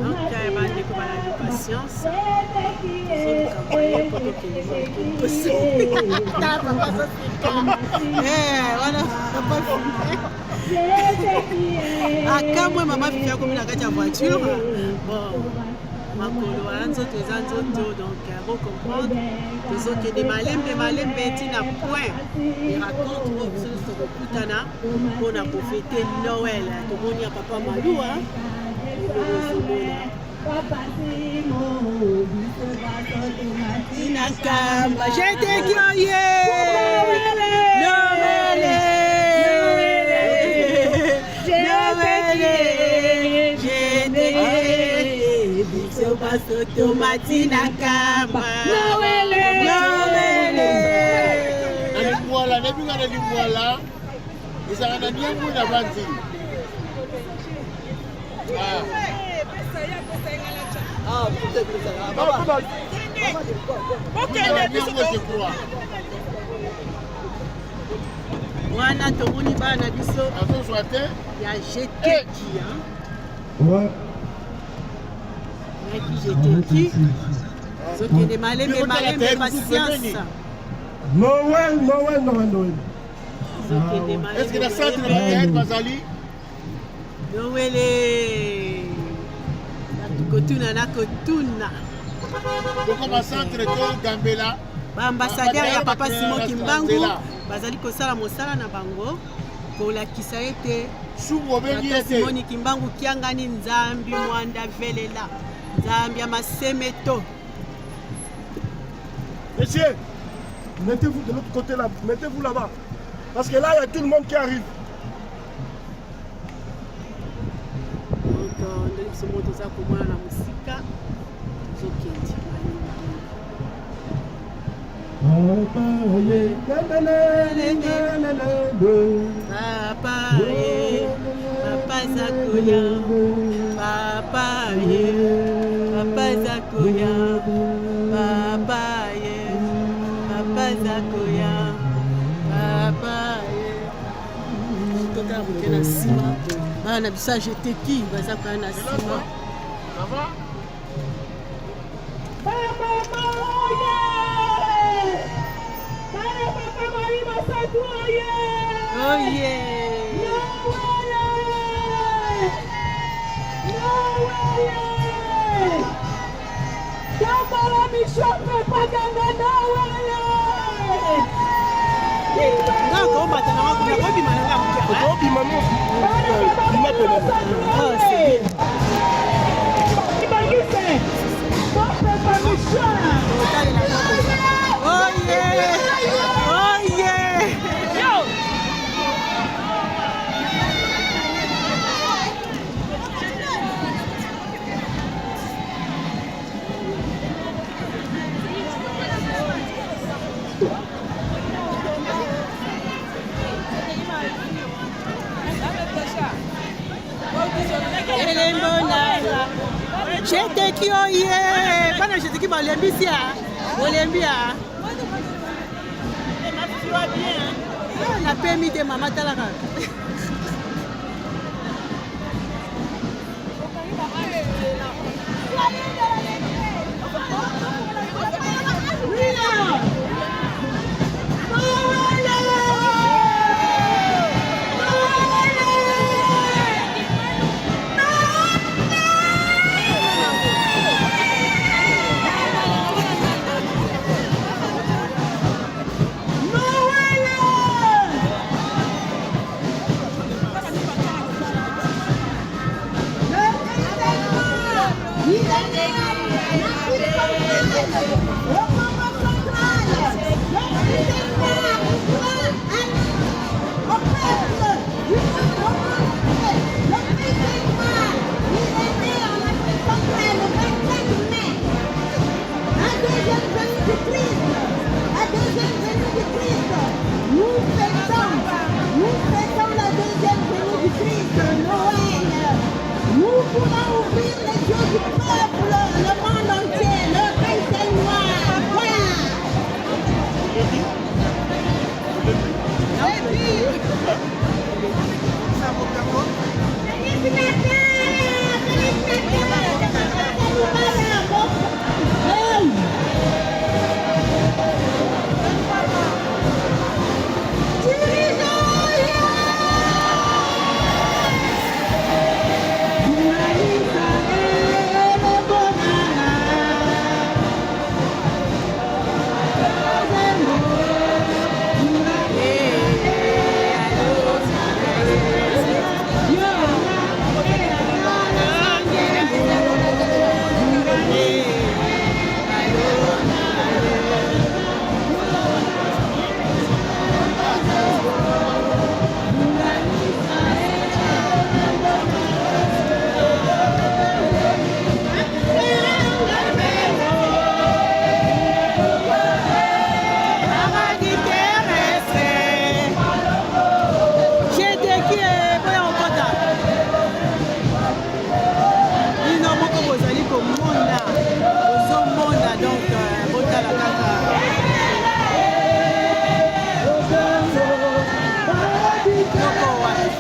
Donc, bandeko balandi patience tozoluka moyen mpo tokende liboso wana papa akamwe mama fifi akomi na kati ya voiture bon makolo wana nzoto eza nzoto donc bo comprendre tozokende malembe malembe ntina point de raconte oyo biso nyonso tokokutana mpo na kofete noel tomoni ya papa malua ozomona Tinakamba, j'étais curieux. Noël, Noël, j'étais biso basoto matinakamba. Noël, Noël. Na lingwala, nabinga na lingwala, ezalaka na niangu na banzi. Wana tomoni bana biso azozwa te ya jeteki yaki jeteki zokende malembe malembe patience. Noël, Noël, Noël, Noël. Zokende Est-ce que na centre malembe na bazali? Nowele kotuna na kotuna. Tokoma centre to Gambela. Ba ambassadeur ya papa Simon Kimbangu bazali kosala mosala na bango kolakisa ete obengi ete Simoni Kimbangu kiangani Nzambi mwanda velela Nzambi ya masemeto. Messieurs, mettez-vous de l'autre côté là, mettez-vous là-bas. Parce que là, il y a tout le monde qui arrive. Donc, ndenge biso moko toza komona na mosika tozokende. Papa ye, papa Zakoya, papa ye, papa Zakoya, papa ye, papa Zakoya, papa ye. Totala moke na nsima, bana na biso ajeteki baza koya na nsima. Oh yeah! Nga kobata na nga kobima na nga Okobima mo bima pene. Ah, c'est bien. Oh yeah! Oh yeah! Elembo nanga jeteki oye bana jeteki balembisi ya olembi ya napemi te mama tala kaka Nous fêtons la deuxième venue du Christ, Noël. Nous voulons ouvrir les yeux du peuple, le monde entier, le 25 noir. Voilà. Paradis terrestre. Jeteki boya kokota bino moko bozali komona ozomona donc botala kaka noko wapi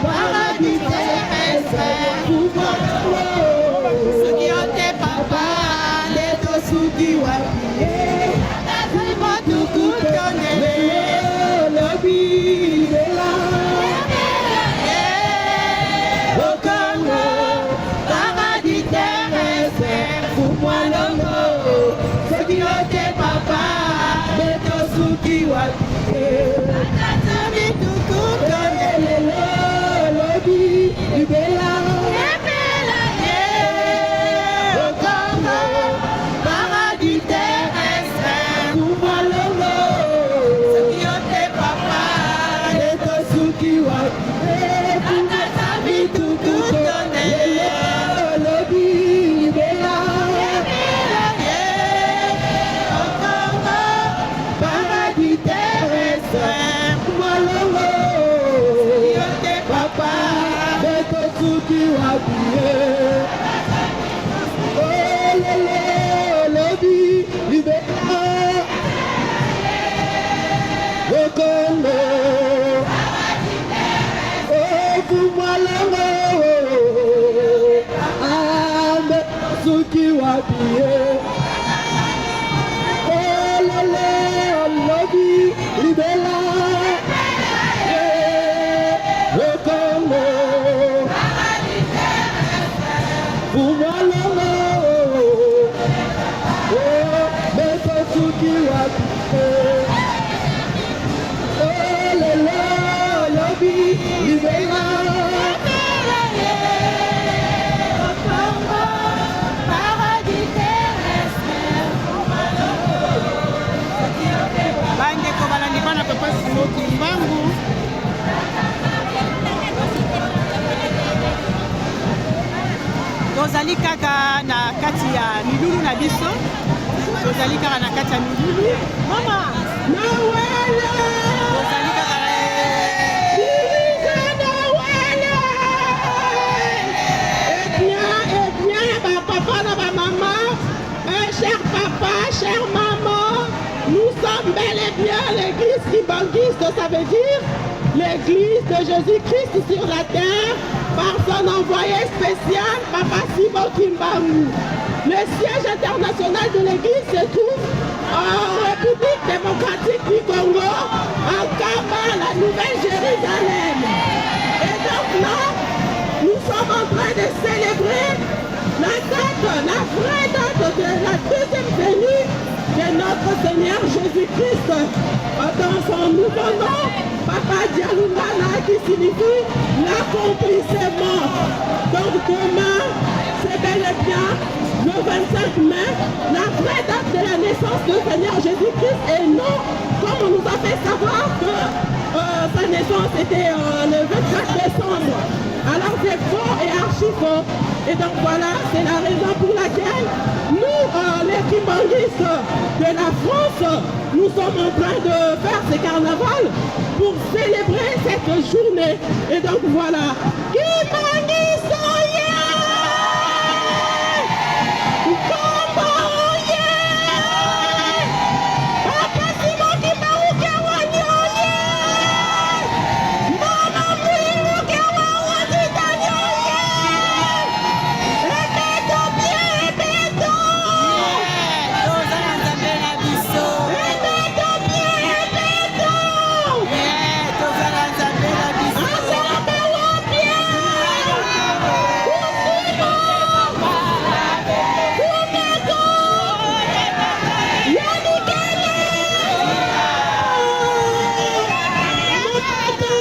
Paradis terrestre. Suki wapi ye? Oh lelo lobi libela Okongo Okumwalongo Ame suki wapi ye? Oh lelo lobi libela Okongo Kumwalongo Meto suki wapi Oh lelo lobi libela Bandeko balandi bana papa Simon Kimbangu tozali kaka na kati ya milulu na biso tozali kaka na kati ya milulu mama tozali kaka Eh bien, ba papa na ba mama, un cher papa, chère maman, nous sommes bel et bien l'église kimbanguiste, ça veut dire l'église de Jésus-Christ sur la terre par son envoyé spécial, Papa Simon Kimbangu. Le siège international de l'église se trouve en République démocratique du Congo, en Kamba, la Nouvelle-Jérusalem. Et donc là, nous sommes en train de célébrer la date, la vraie date de la deuxième venue de notre Seigneur Jésus-Christ dans son nouveau nom, Papa Dialungana, qui signifie l'accomplissement. Donc demain, c'est bel et bien le 25 mai, la vraie date de la naissance du Seigneur Jésus-Christ et non comme on nous a fait savoir que euh, sa naissance était euh, le 24 décembre. Alors c'est faux et archi faux. Et donc voilà, c'est la raison pour laquelle nous, euh, les kimbanguistes de la France, nous sommes en train de faire ce carnaval pour célébrer cette journée. Et donc voilà. Kimbanguistes, yeah! Kombo, yeah! Papa Simon Kimbangu Kiangani, yeah! Mama Mwilu Kiawa Titani, yeah! Ebeto bien, ebeto! Toza na Nzambe na biso. Ebeto bien, ebeto! Toza na Nzambe na biso. Nzambe wapi? Kusima! Kumeko! Yanikele! Moto!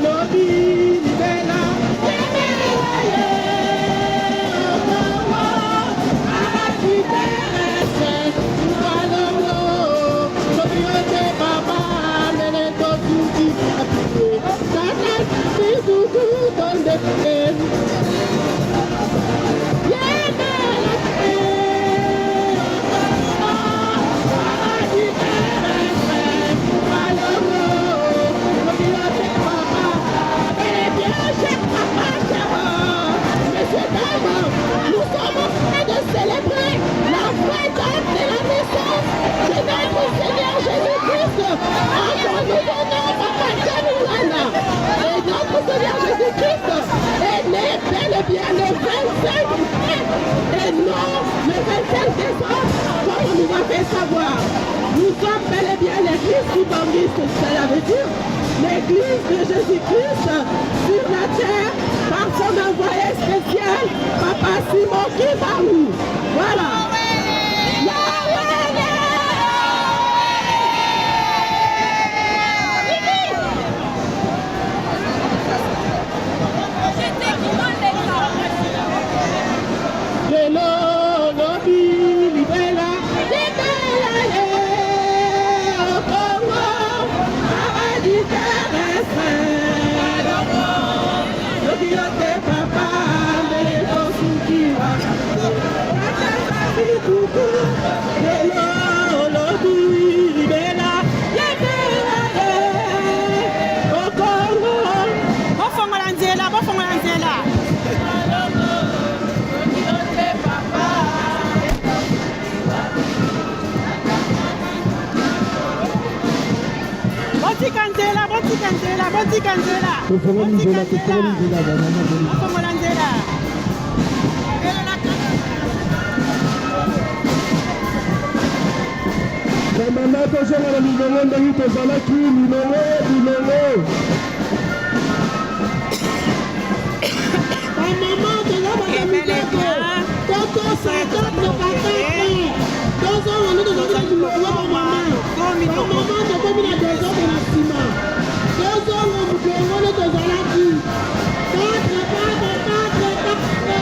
Lobi libela Nous sommes en train de célébrer la vraie date de la naissance de notre Seigneur Jésus-Christ en son nouveau nom, Papa Dialungana. Et notre Seigneur Jésus-Christ est né bel et bien le 25 mai et non le 25 décembre, comme on nous a fait savoir. Nous sommes bel et bien l'église kimbanguiste, cela veut dire l'église de Jésus-Christ sur la terre par son envoyé spécial, Papa Simon Kimbangu. Voilà. Lelo lobi libela libela ye au Congo paradis terrestre. kuku lelo olobi libela yebela ye okongo. Bofongola nzela, bofongola nzela. Botika nzela, botika nzela, botika nzela. Tofongoli nzela, tofongoli nzela, bamama. Bofongola nzela. Bamama, tozonga na milongo ndenge tozalaki, milongo, milongo. Bamama, toza bato mibeko tokosa 4 pa 4, tozonga nde tozalaki na milongo. Bamama, bamama, tokomi na desordre na nsima. Tozonga milongo nde tozalaki, 4 4 4 4.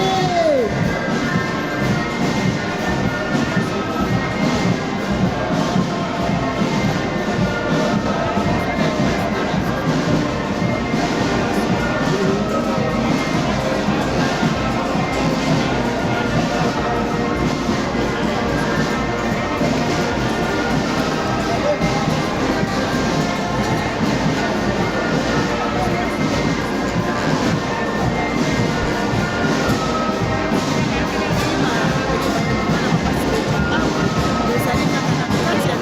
Ezali kaka na kati ya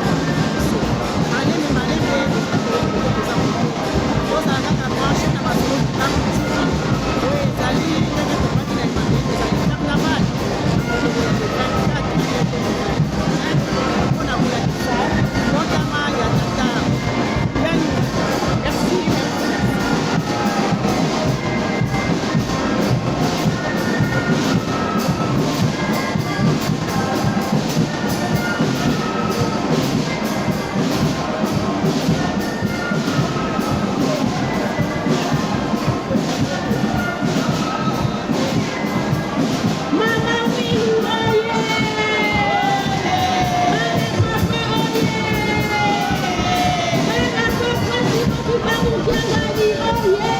biso, maleme maleme toza kozala kaka branche na masolo Kimbangu TV. Oyo ezali ndenge tobaki na ebandeli, ezali carnaval mokolo ya le 24 mai 2025 mpona kolakisa mbotama ya tata Yani. Merci, merci, merci. Mama Wilu oye! Mama Papa oye! Mama Papa Simon Kimbangu Kiangani oye!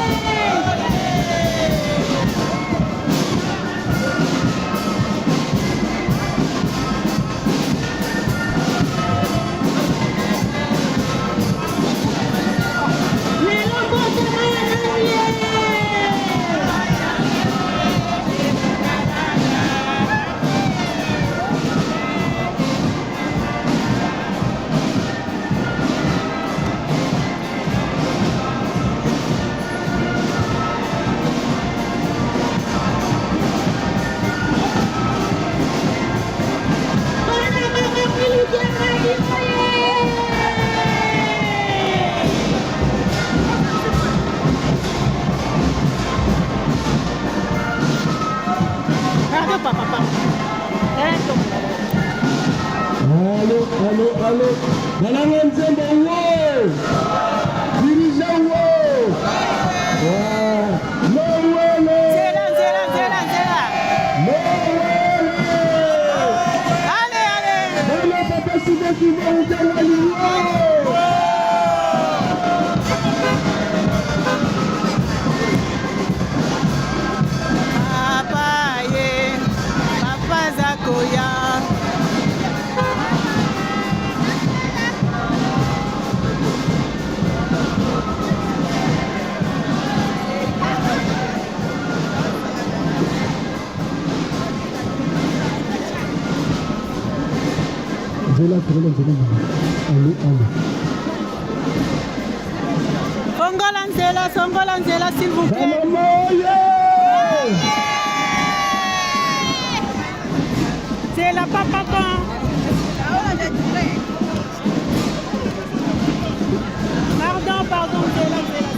Lelo mbotama ya nani ye? Bana Mama Wilu Kiangani oye! Pardon, papa, pardon. Eh, Allo, allo, allo. Balanga nzembo wo! Dirigeant wo! Lowele! Nzela, nzela, nzela, nzela. Lowele! Allez, allez. Bana Papa Simon Kimbangu Kiangani wo! Papa ye, papa zakoya. Nzela, fongola nzela mama. Allo, allo. Fongola nzela, fongola nzela, s'il vous plaît. Bamama oye! Nzela, papa, papa. Pardon, pardon, nzela, nzela.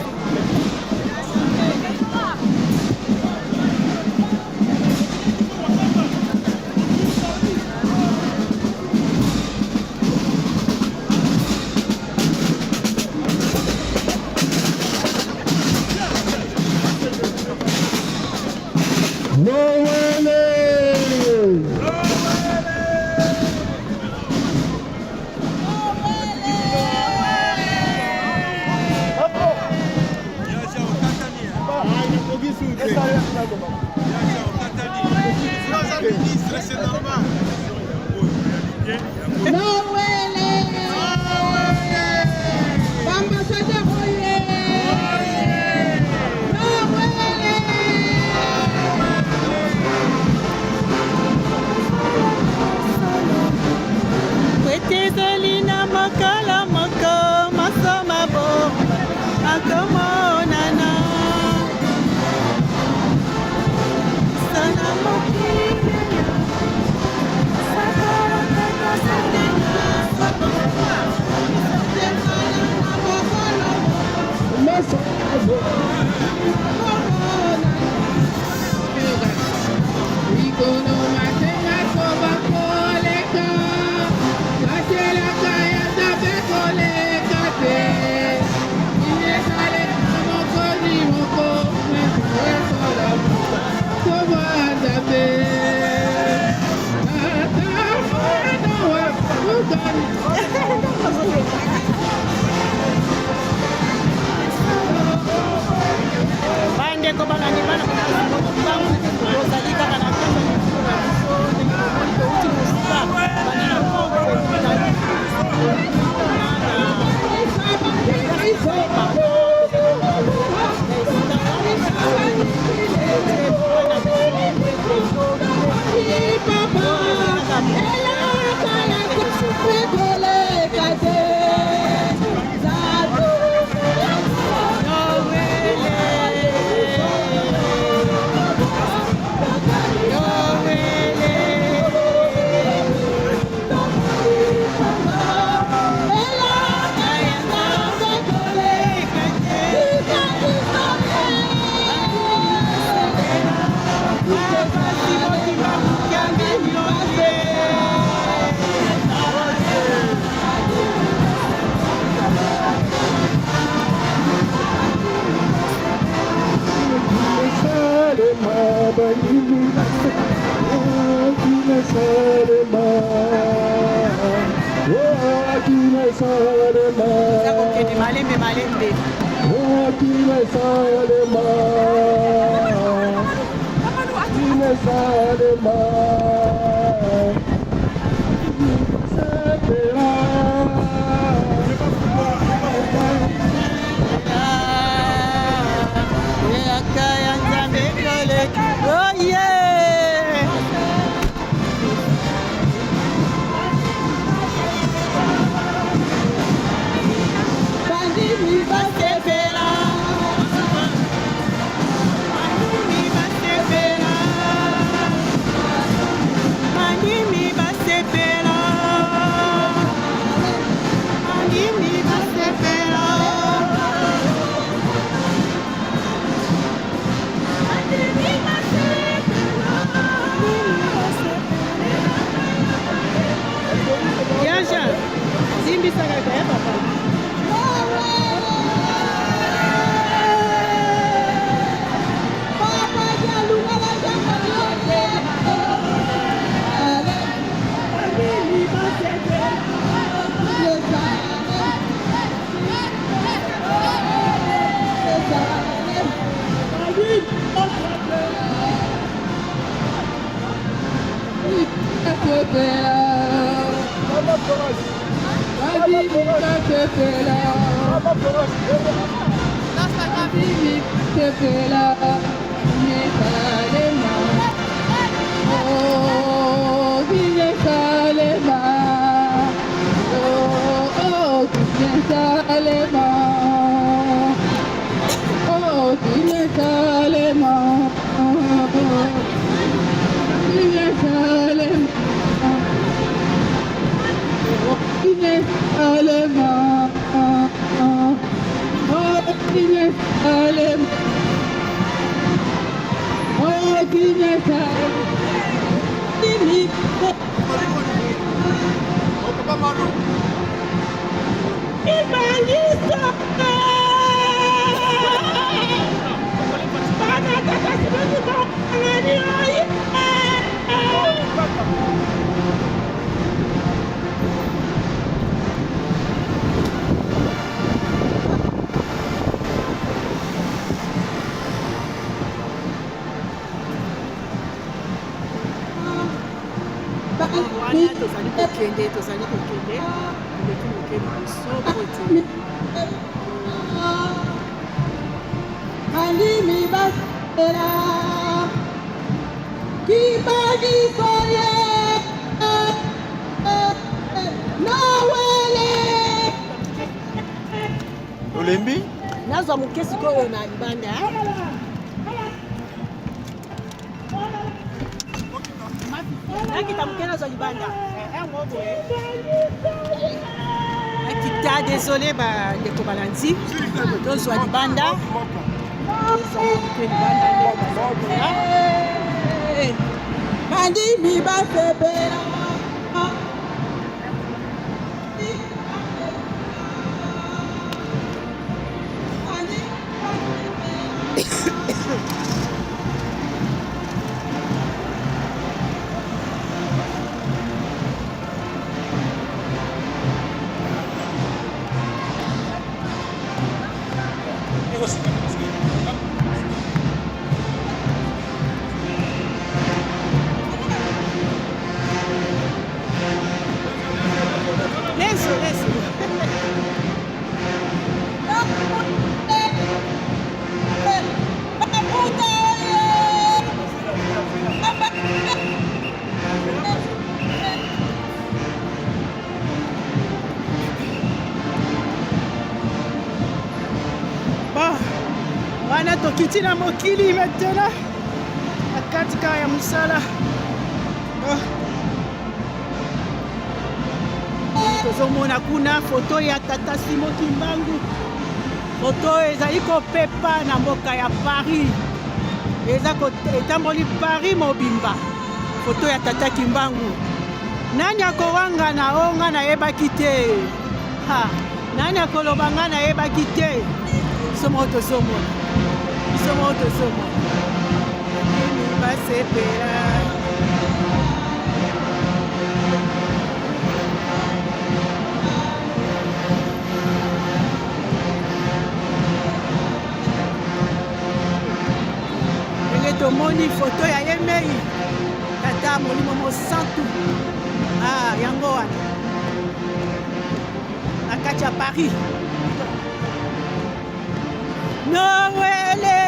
Lowele! Ministre, c'est normal. Noël! Ambassadeur oye! Feti ezali na mokolo moko maso mabomba makomonana sana mokili Bandeko balandi bana tozali kaka na kati ya mikolo na biso ndenge bomoni touti mosika banda na Eza kokende malembe malembe. Elaka ya Nzambe koleka. Oh yeah! Bandimi basepela. Bandimi basepela. Bandimi basepela. Bandimi basepela. Yaja, zimbisa kaka ya papa. Wana tozali kokende, tozali kokende, toleki moke liboso po ete Bandimi basepela Kimbanguiste ye Noele. Olembi? Nazwa moke sikoyo na libanda. Nakita moke nazwa libanda. Nakita, désolé bandeko balandi, tozwa libanda. Tozwa moke libanda nde bazali. Bandimi basepela. Leso, leso. Bon, wana tokiti na mokili maintenant na kati kaka ya mosala. Oh. Tozomona kuna foto ya tata Simo Kimbangu, foto oyo ezali kopepa na mboka ya Paris, eza etamboli Paris mobimba, foto ya tata Kimbangu. Nani akowangana o nga nayebaki te? Ha, nani akoloba nga nayebaki te? Biso moko tozomona, biso moko tozomona, nini basepela. Ndenge tomoni foto ya ye mei tata molimo mosantu, ah, yango wana na kati ya Paris. Noele.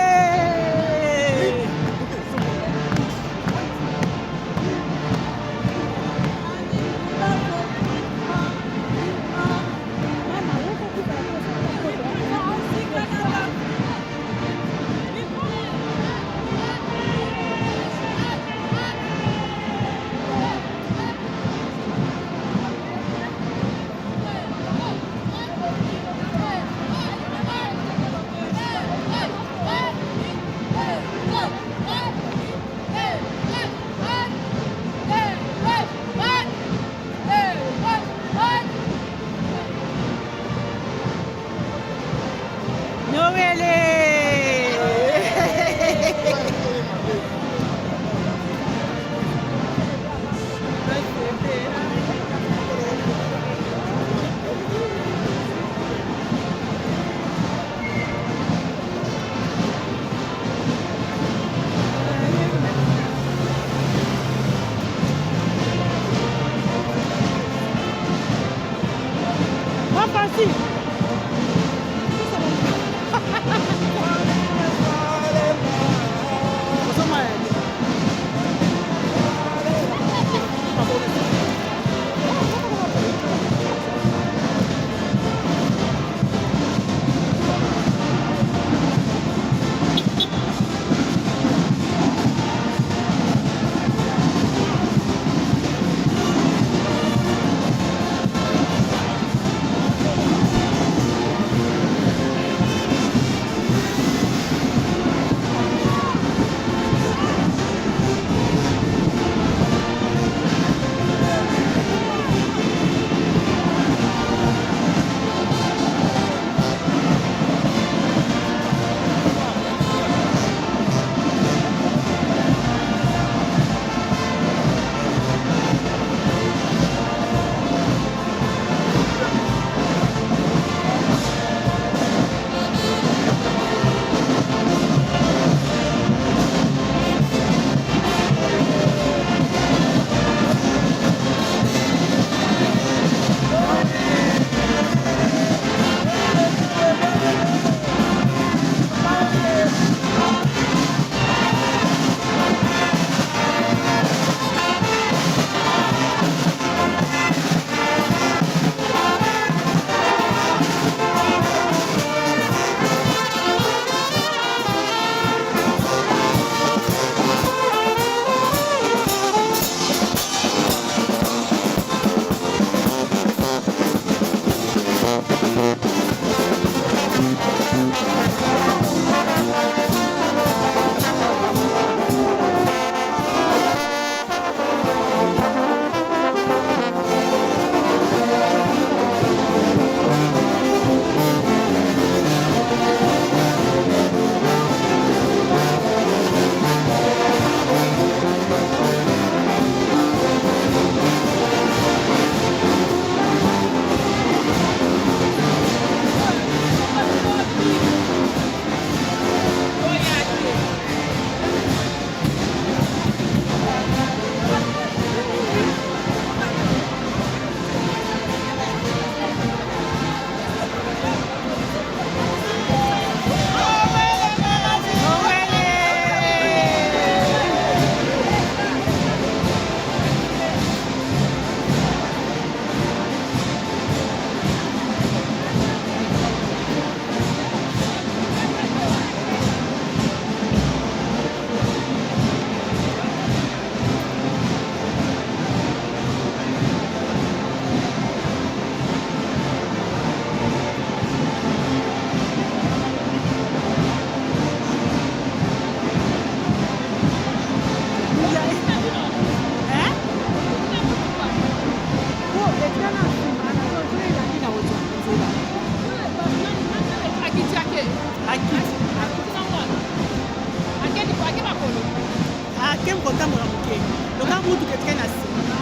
Bakemi kotambola moke loka mutuka etikali na nsima.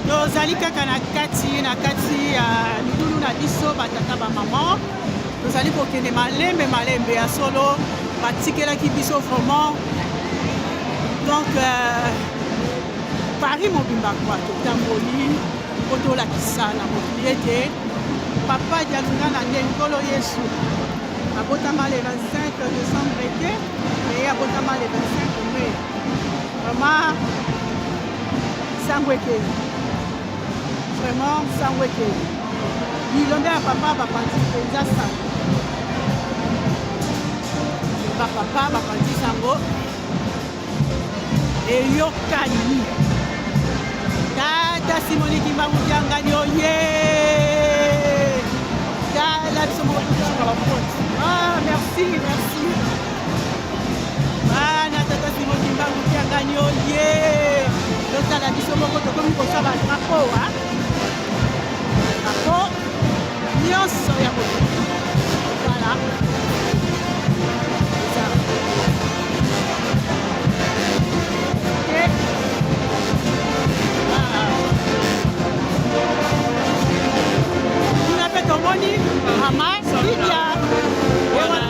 Tozali kaka na kati na kati ya milulu na biso, batata bamama, tozali kokende malembe malembe. Ya solo batikelaki biso vraiment, donc Paris mobimba kwa totamboli mpo tolakisa na mokili ete Papa Dialungana nde Nkolo Yesu. Abotama le 25 décembre te, mais abotama le 25 mai. Vraiment sango ekei, vraiment sango ekei. Bilombe ya papa bapanzi mpenza sango, bapapa bapanzi sango eyokani. Tata Simoni Kimbangu Kiangani oye, tala biso moko tokosuka bapote. Ah, merci, merci bana tata Simon Kimbangu Kiangani oye. Totala biso moko tokomi koswa badrapo, drapo nyonso ya mokili. Voilà. Kuna mpe tomoni mama Lydia,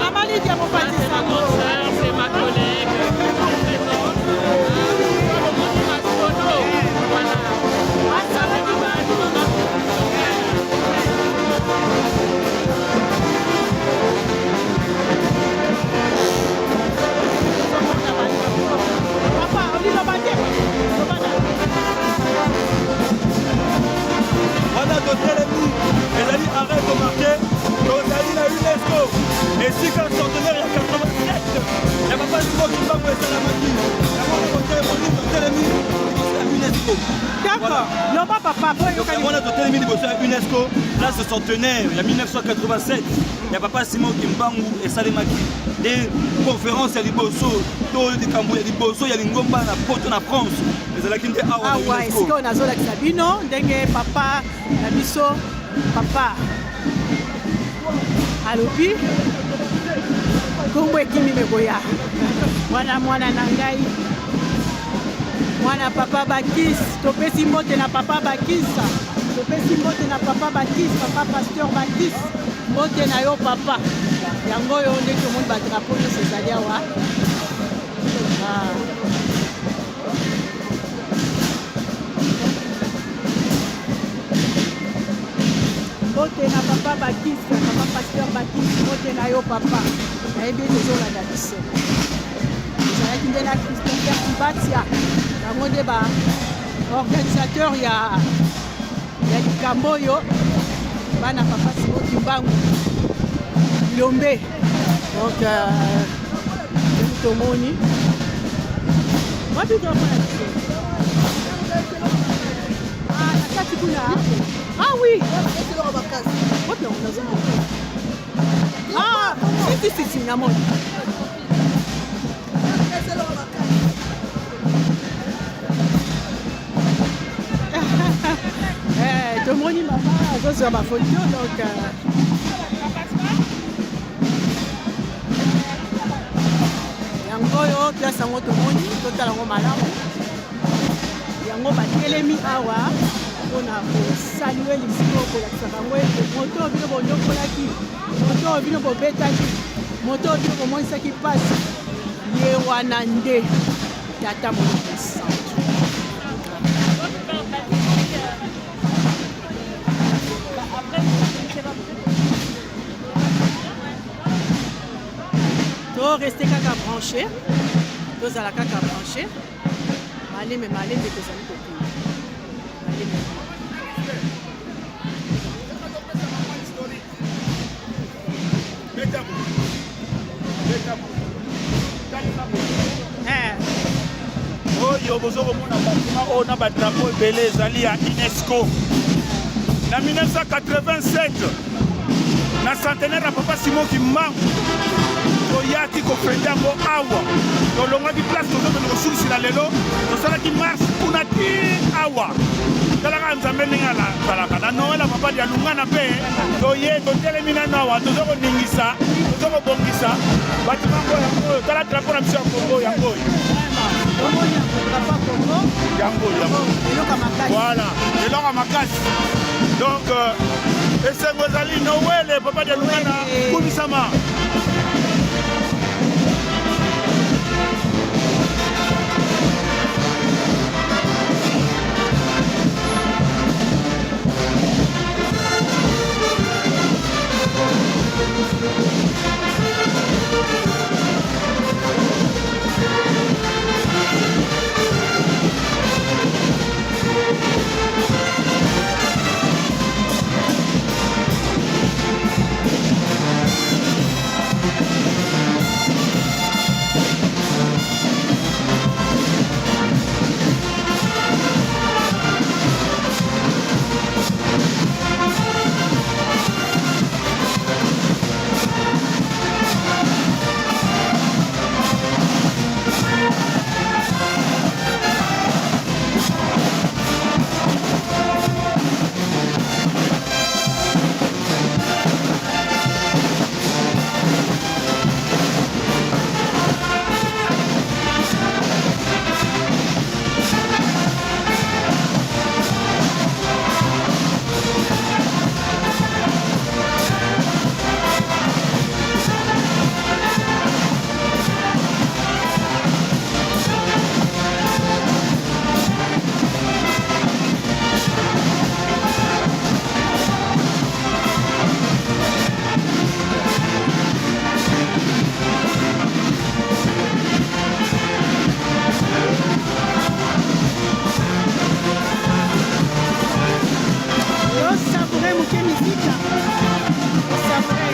mama Lydia mopanzi sango. C'est ma collègue. Voilà. Papa, oliloba te, loba na Wana totelemi ezali arrêt remarqué, tozali na UNESCO, esika centenaire ya 87 ya papa Simon Kimbangu esalamaki. Yango wana totelemi, totelemi liboso ya UNESCO. D'accord, loba papa po eyokani. Yango wana totelemi liboso ya UNESCO, place centenaire ya 1987 ya papa Simon Kimbangu esalemaki, nde conférence ya liboso to likambo ya liboso ya lingomba na poto na France ezalaki nde awa na awa. UNESCO. Esika oyo nazolakisa bino ndenge papa na biso, papa alobi nkombo ekimi mekoya wana, mwana na ngai, mwana papa Bakis. Topesi mbote na papa Bakis, topesi mbote na papa Bakis, papa pasteur Bakis, mbote na yo papa. Yango oyo nde tomoni badrapeau nyonso ezali awa. Ah. Mbote na papa Bakis, papa pasteur Bakis, mbote na yo papa. Nayebi ete ozolanda biso. Ezalaki nde na Christopher Kibatia, bango nde ba organisateur ya likambo oyo, bana papa Simo Kimbangu Bilombe. Donc tomoni wapi drapeau na biso? Ah, na kati kuna. Ah oui, wapi yango nazomona? Ah, si si si si, namoni. Eh, tomoni mama azozwa bafoto, donc yango oyo place yango tomoni, totala yango malamu. Yango batelemi awa mpona kosaluer lisiko, kolakisa bango ete moto oyo bino bonyokolaki, moto oyo bino bobetaki, moto oyo bino bomonisaki mpasi, ye wana nde tata Molimo Santu. To reste kaka branché, tozala kaka branché, malembe malembe tozali kokende malembe. Eh. Oyo bozo komona bâtiment oyo na badrapeau ebele ezali ya UNESCO. Na 1987, na centenaire ya papa Simon Kimbangu, toyaki kofete yango awa. Tolongwaki place tozokende kosukisila lelo, tosalaki marche kuna ti awa. Talaka Nzambe ndenge azalaka na Noël ya papa Dialungana mpe toye totelemi nano awa, toza koningisa, toza kobongisa batima ngo yango oyo. Tala drapeau na biso ya Congo yango oyo, yango yango, voilà, eloko ya makasi. Donc esengo ezali Noël, papa Dialungana kumisama. Tosavoure moke mizika, tosavoure.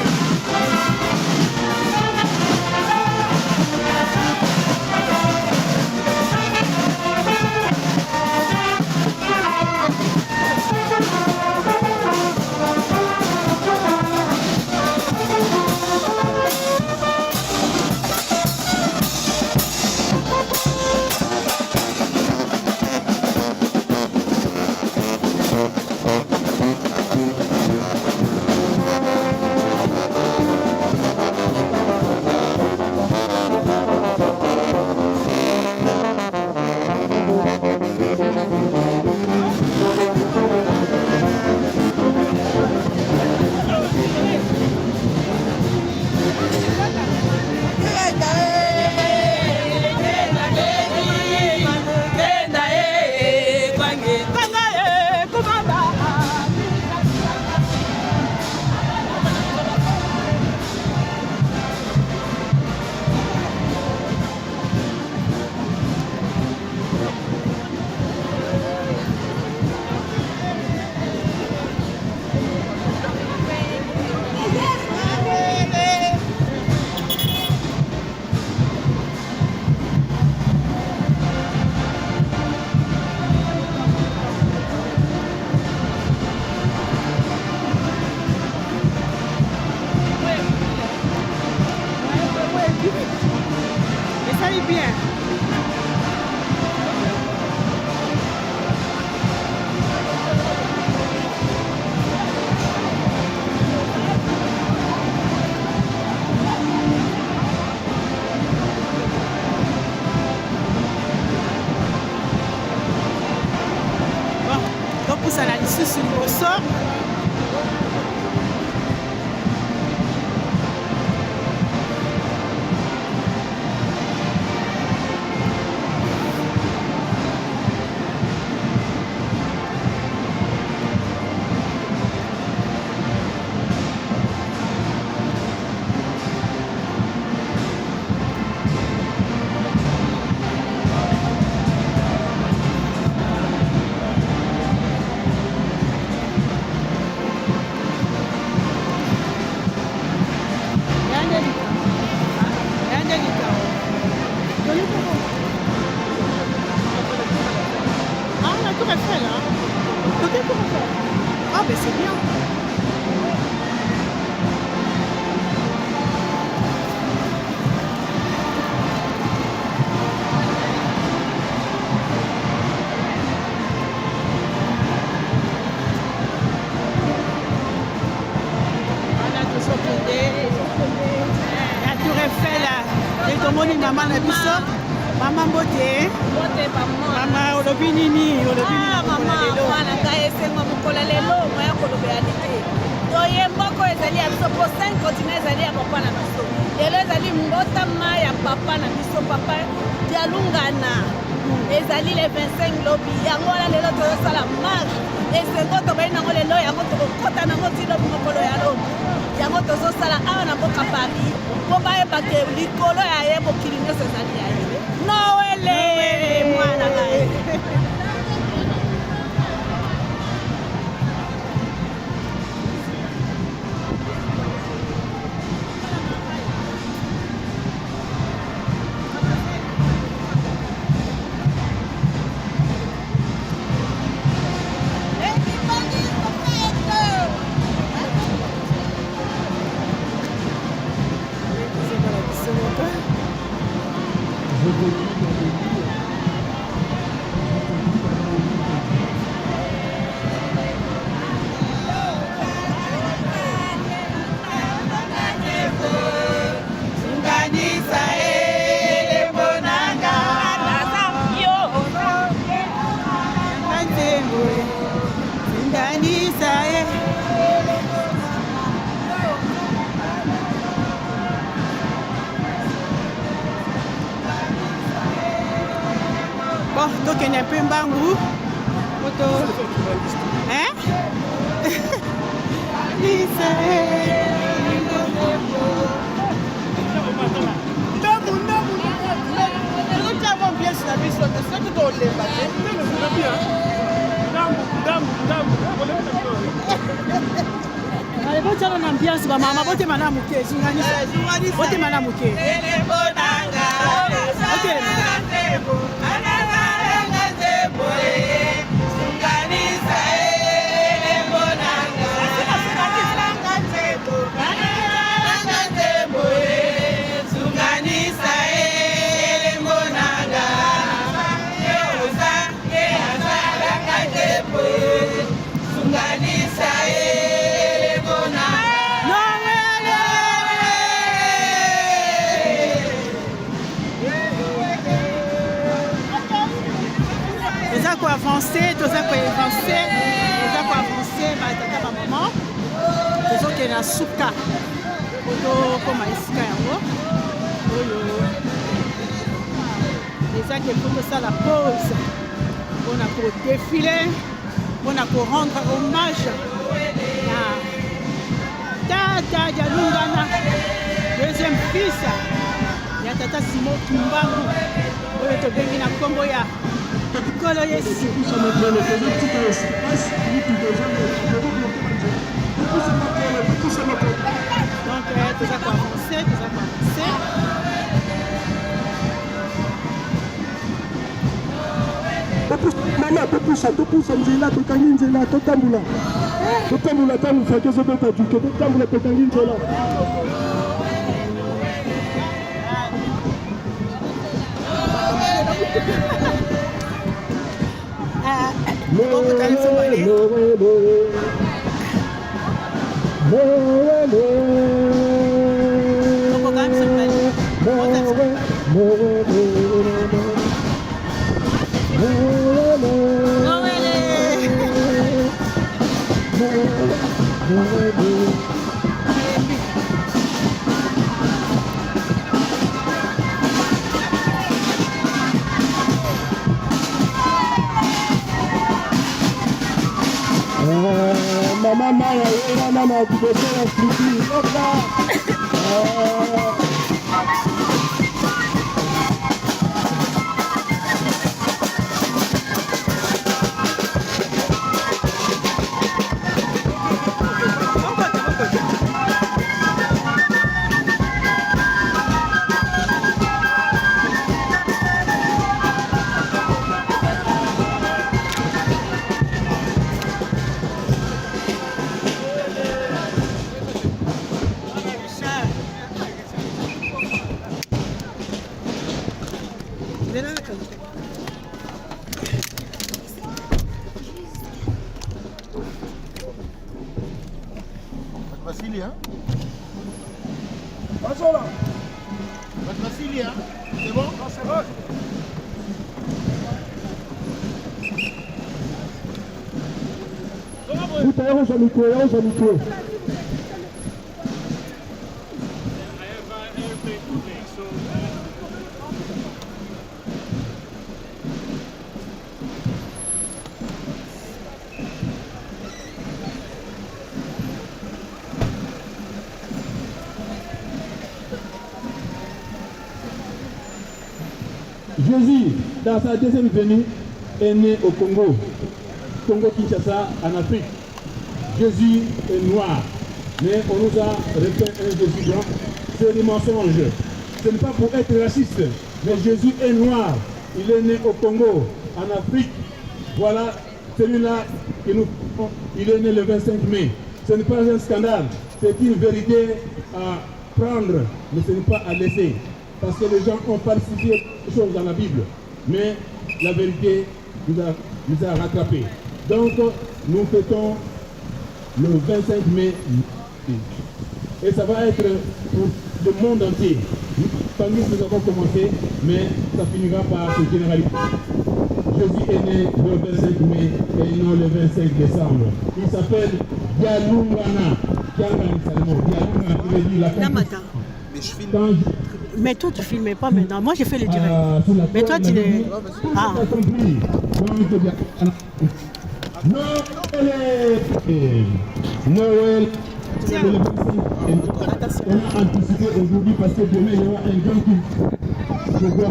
Esali bien. Bon, topusana lisusu liboso. Ah, la tour Eiffel, hein. Côté tour Eiffel. Ah, ben c'est bien. Mama mbote. Mbote mama. Mama olobi nini? Olobi nini ah, mokolo lelo? Mwana ngai esengo mokolo lelo moya kolobela nini? Toye moko ezali ya biso po 5 continent ezali ya papa na biso. Lelo ezali mbotama ya papa na biso papa Dialungana. Ezali le 25 lobi. Yango wana lelo tozosala marche. Esengo tobai nango lelo yango tokokota nango ti lobi mokolo ya lobi. Yango tozosala awa na mboka Paris mpo bayeba ke likolo ya ye mokili nyonso ezali ya ye. Noele mwana ngai. Bon, tokende mpe mbangu poto hein? Pièce na biso te soki tolemba te. Ale botiana na ambiance bamama botema na moke zunganisa botema na moke. Toza koavance, toza koavance, toza koavance batata bamama, tozokende na suka po tokóma esika yango oyo eza ke po tosala pause mpona kodefile, mpona korendre hommage na tata Dialungana, deuxième fils ya tata Simon Kimbangu oyo tobengi na nkombo ya Nkolo Yesu. Donc toza koavance, toza koavance. Mama, topusa, topusa nzela, tokangi nzela, totambola, totambola ntango faki ezobeta duke, totambola, tokangi nzela. Mama Maya, wana na liboso ya fliki yoka. Vasily, hein? Bazola. Vasily, hein? C'est bon? Non, c'est bon. Mbuta, ya kozwa micro, ya kozwa micro. Jésus, dans sa deuxième venue, est né au Congo, Congo-Kinshasa, en Afrique. Jésus est noir, mais on nous a repeint un Jésus blanc. C'est des mensonges. Ce n'est pas pour être raciste, mais Jésus est noir. Il est né au Congo, en Afrique. Voilà celui-là qui nous... Il est né le 25 mai. Ce n'est pas un scandale, c'est une vérité à prendre, mais ce n'est pas à laisser. Parce que les gens ont falsifié des choses dans la Bible. Mais la vérité nous a, nous a rattrapés. Donc, nous fêtons le 25 mai. Et ça va être pour le monde entier. Parmi nous avons commencé, mais ça finira par se généraliser. Jésus est né le 25 mai et non le 25 décembre. Il s'appelle Dialungana. Dialungana Salomon. Dialungana qui veut dire la Namata. Mais toi, tu filmais pas maintenant. Moi, j'ai fait le direct. Mais toi, tu ne. Ah. Noël Noël On a anticipé aujourd'hui parce que demain il y aura un grand film. Je vois un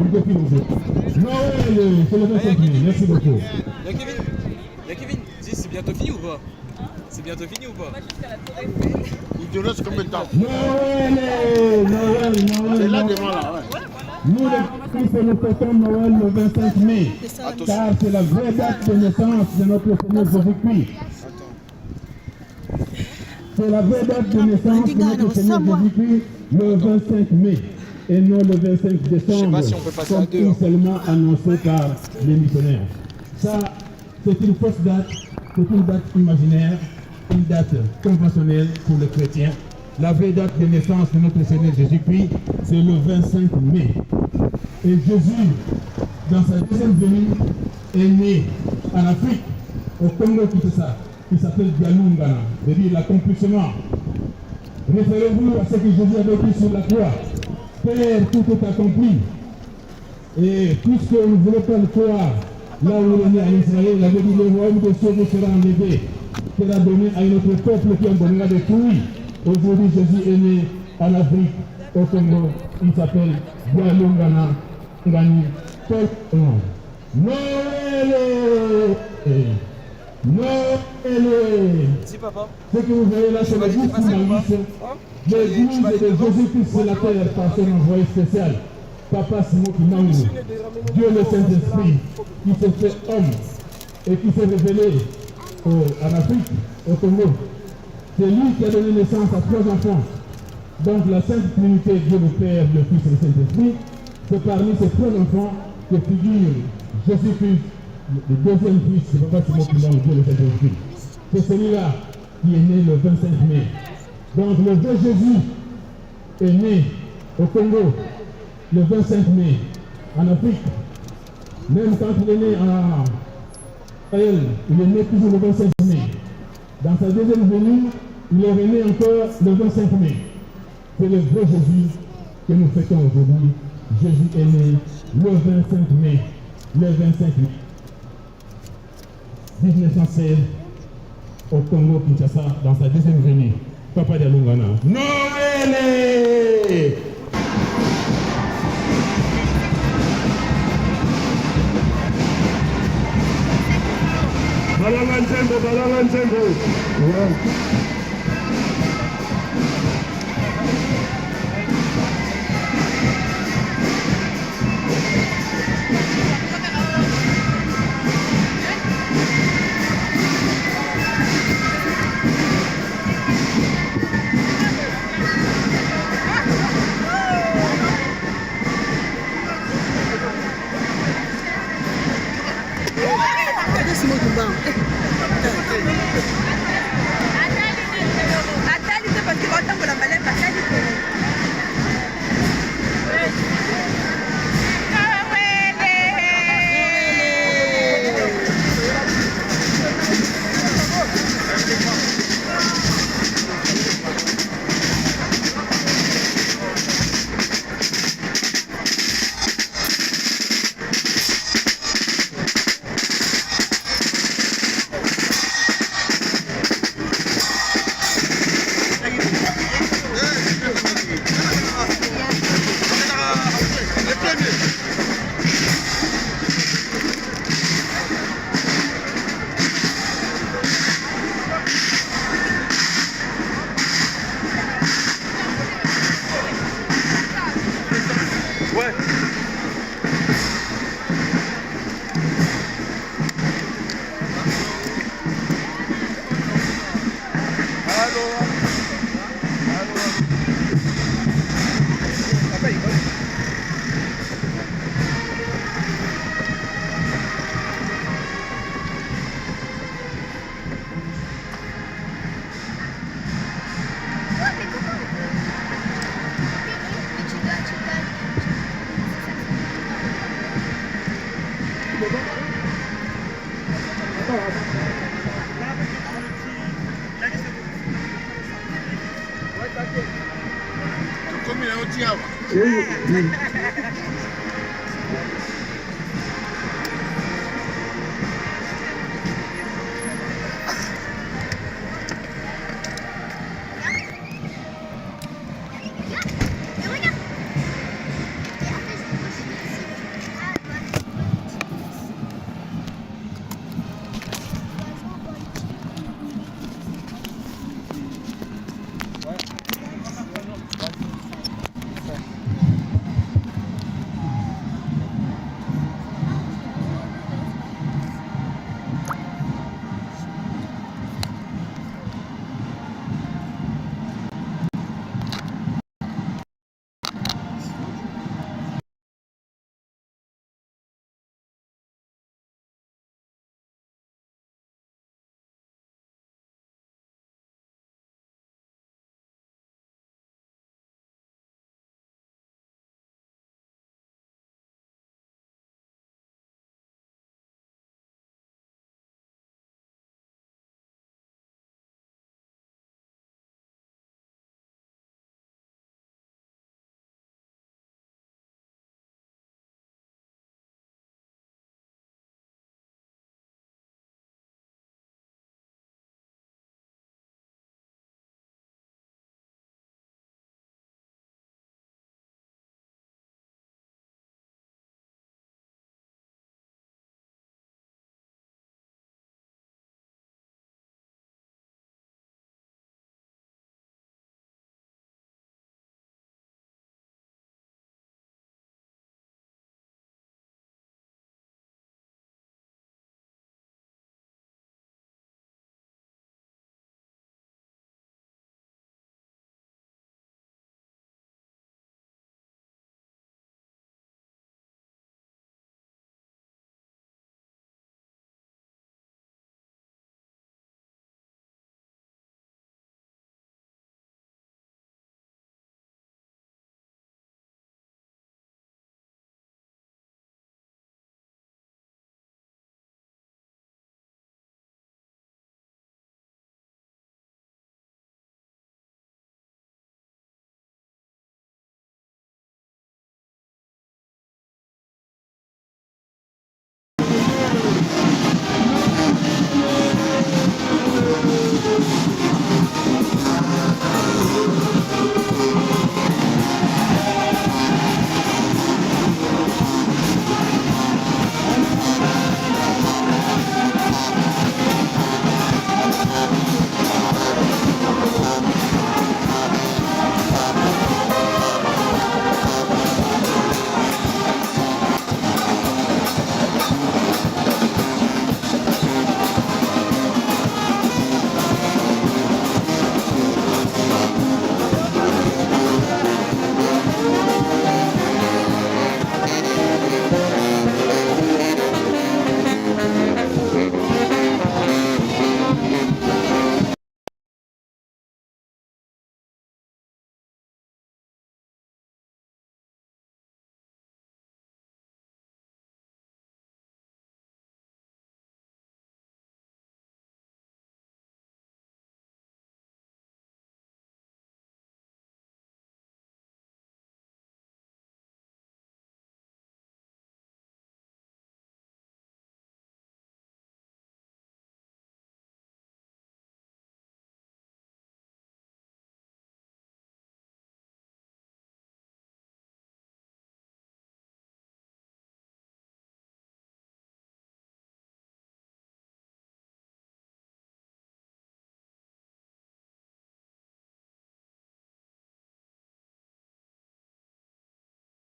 grand film aujourd'hui. Noël, c'est le 25 mai. Merci beaucoup. Y'a Kevin, y'a Kevin, dis c'est bientôt fini ou pas? C'est bientôt fini ou pas? Il te reste combien de temps? Noël, Noël, Noël. C'est là devant là, ouais. Nous, les Christ, nous fêtons Noël le 25 mai. Car c'est la vraie date de naissance de notre Seigneur Jésus-Christ. C'est la vraie date de naissance de notre Seigneur Jésus-Christ le 25 mai et non le 25 décembre, pas si on peut passer à comme deux, hein. seulement annoncé par les missionnaires. Ça, c'est une fausse date, c'est une date imaginaire, une date conventionnelle pour les chrétiens. La vraie date de naissance de notre Seigneur Jésus-Christ, c'est le 25 mai. Et Jésus, dans sa deuxième venue, est né en Afrique, au Congo Kinshasa, qui s'appelle Dialungana, c'est-à-dire l'accomplissement. Référez-vous à ce que Jésus avait dit sur la croix. Père, tout est accompli. Et puisque nous ne voulons pas le croire, là où il est né en Israël, il avait dit le royaume des cieux vous sera enlevé, sera donné à un autre peuple qui en donnera des fruits. Aujourd'hui, Jésus est né en Afrique, au Congo. Il s'appelle Dialungana Ngani Paul. Noël! Noël! Si papa. Ce que vous voyez là, c'est le bouc journaliste. L'église de Jésus-Christ sur la terre par son envoyé spécial, Papa Simon Kimbangu. Dieu le Saint-Esprit, qui s'est fait homme et qui s'est révélé en Afrique, au Congo. C'est lui qui a donné naissance à trois enfants. Donc la Sainte Trinité, Dieu le Père, le Fils et le Saint-Esprit, c'est parmi ces trois enfants que figure Jésus-Christ, le deuxième fils de Papa Simon Kimbangu, Dieu le Saint-Esprit. C'est celui-là qui est né le 25 mai. Donc le vrai Jésus est né au Congo le 25 mai, en Afrique. Même quand il est né en Israël, il est né toujours le 25 mai. Dans sa deuxième venue, il est rené encore le 25 mai. C'est le vrai Jésus que nous fêtons aujourd'hui. Jésus est né le 25 mai, le 25 mai 1916 au Congo Kinshasa dans sa deuxième venue. Papa Dialungana. Noël! Balala nzembo, balala nzembo. Ouais. Atali te parce que batambola malembe atali te. Tokomi na yo ti awa.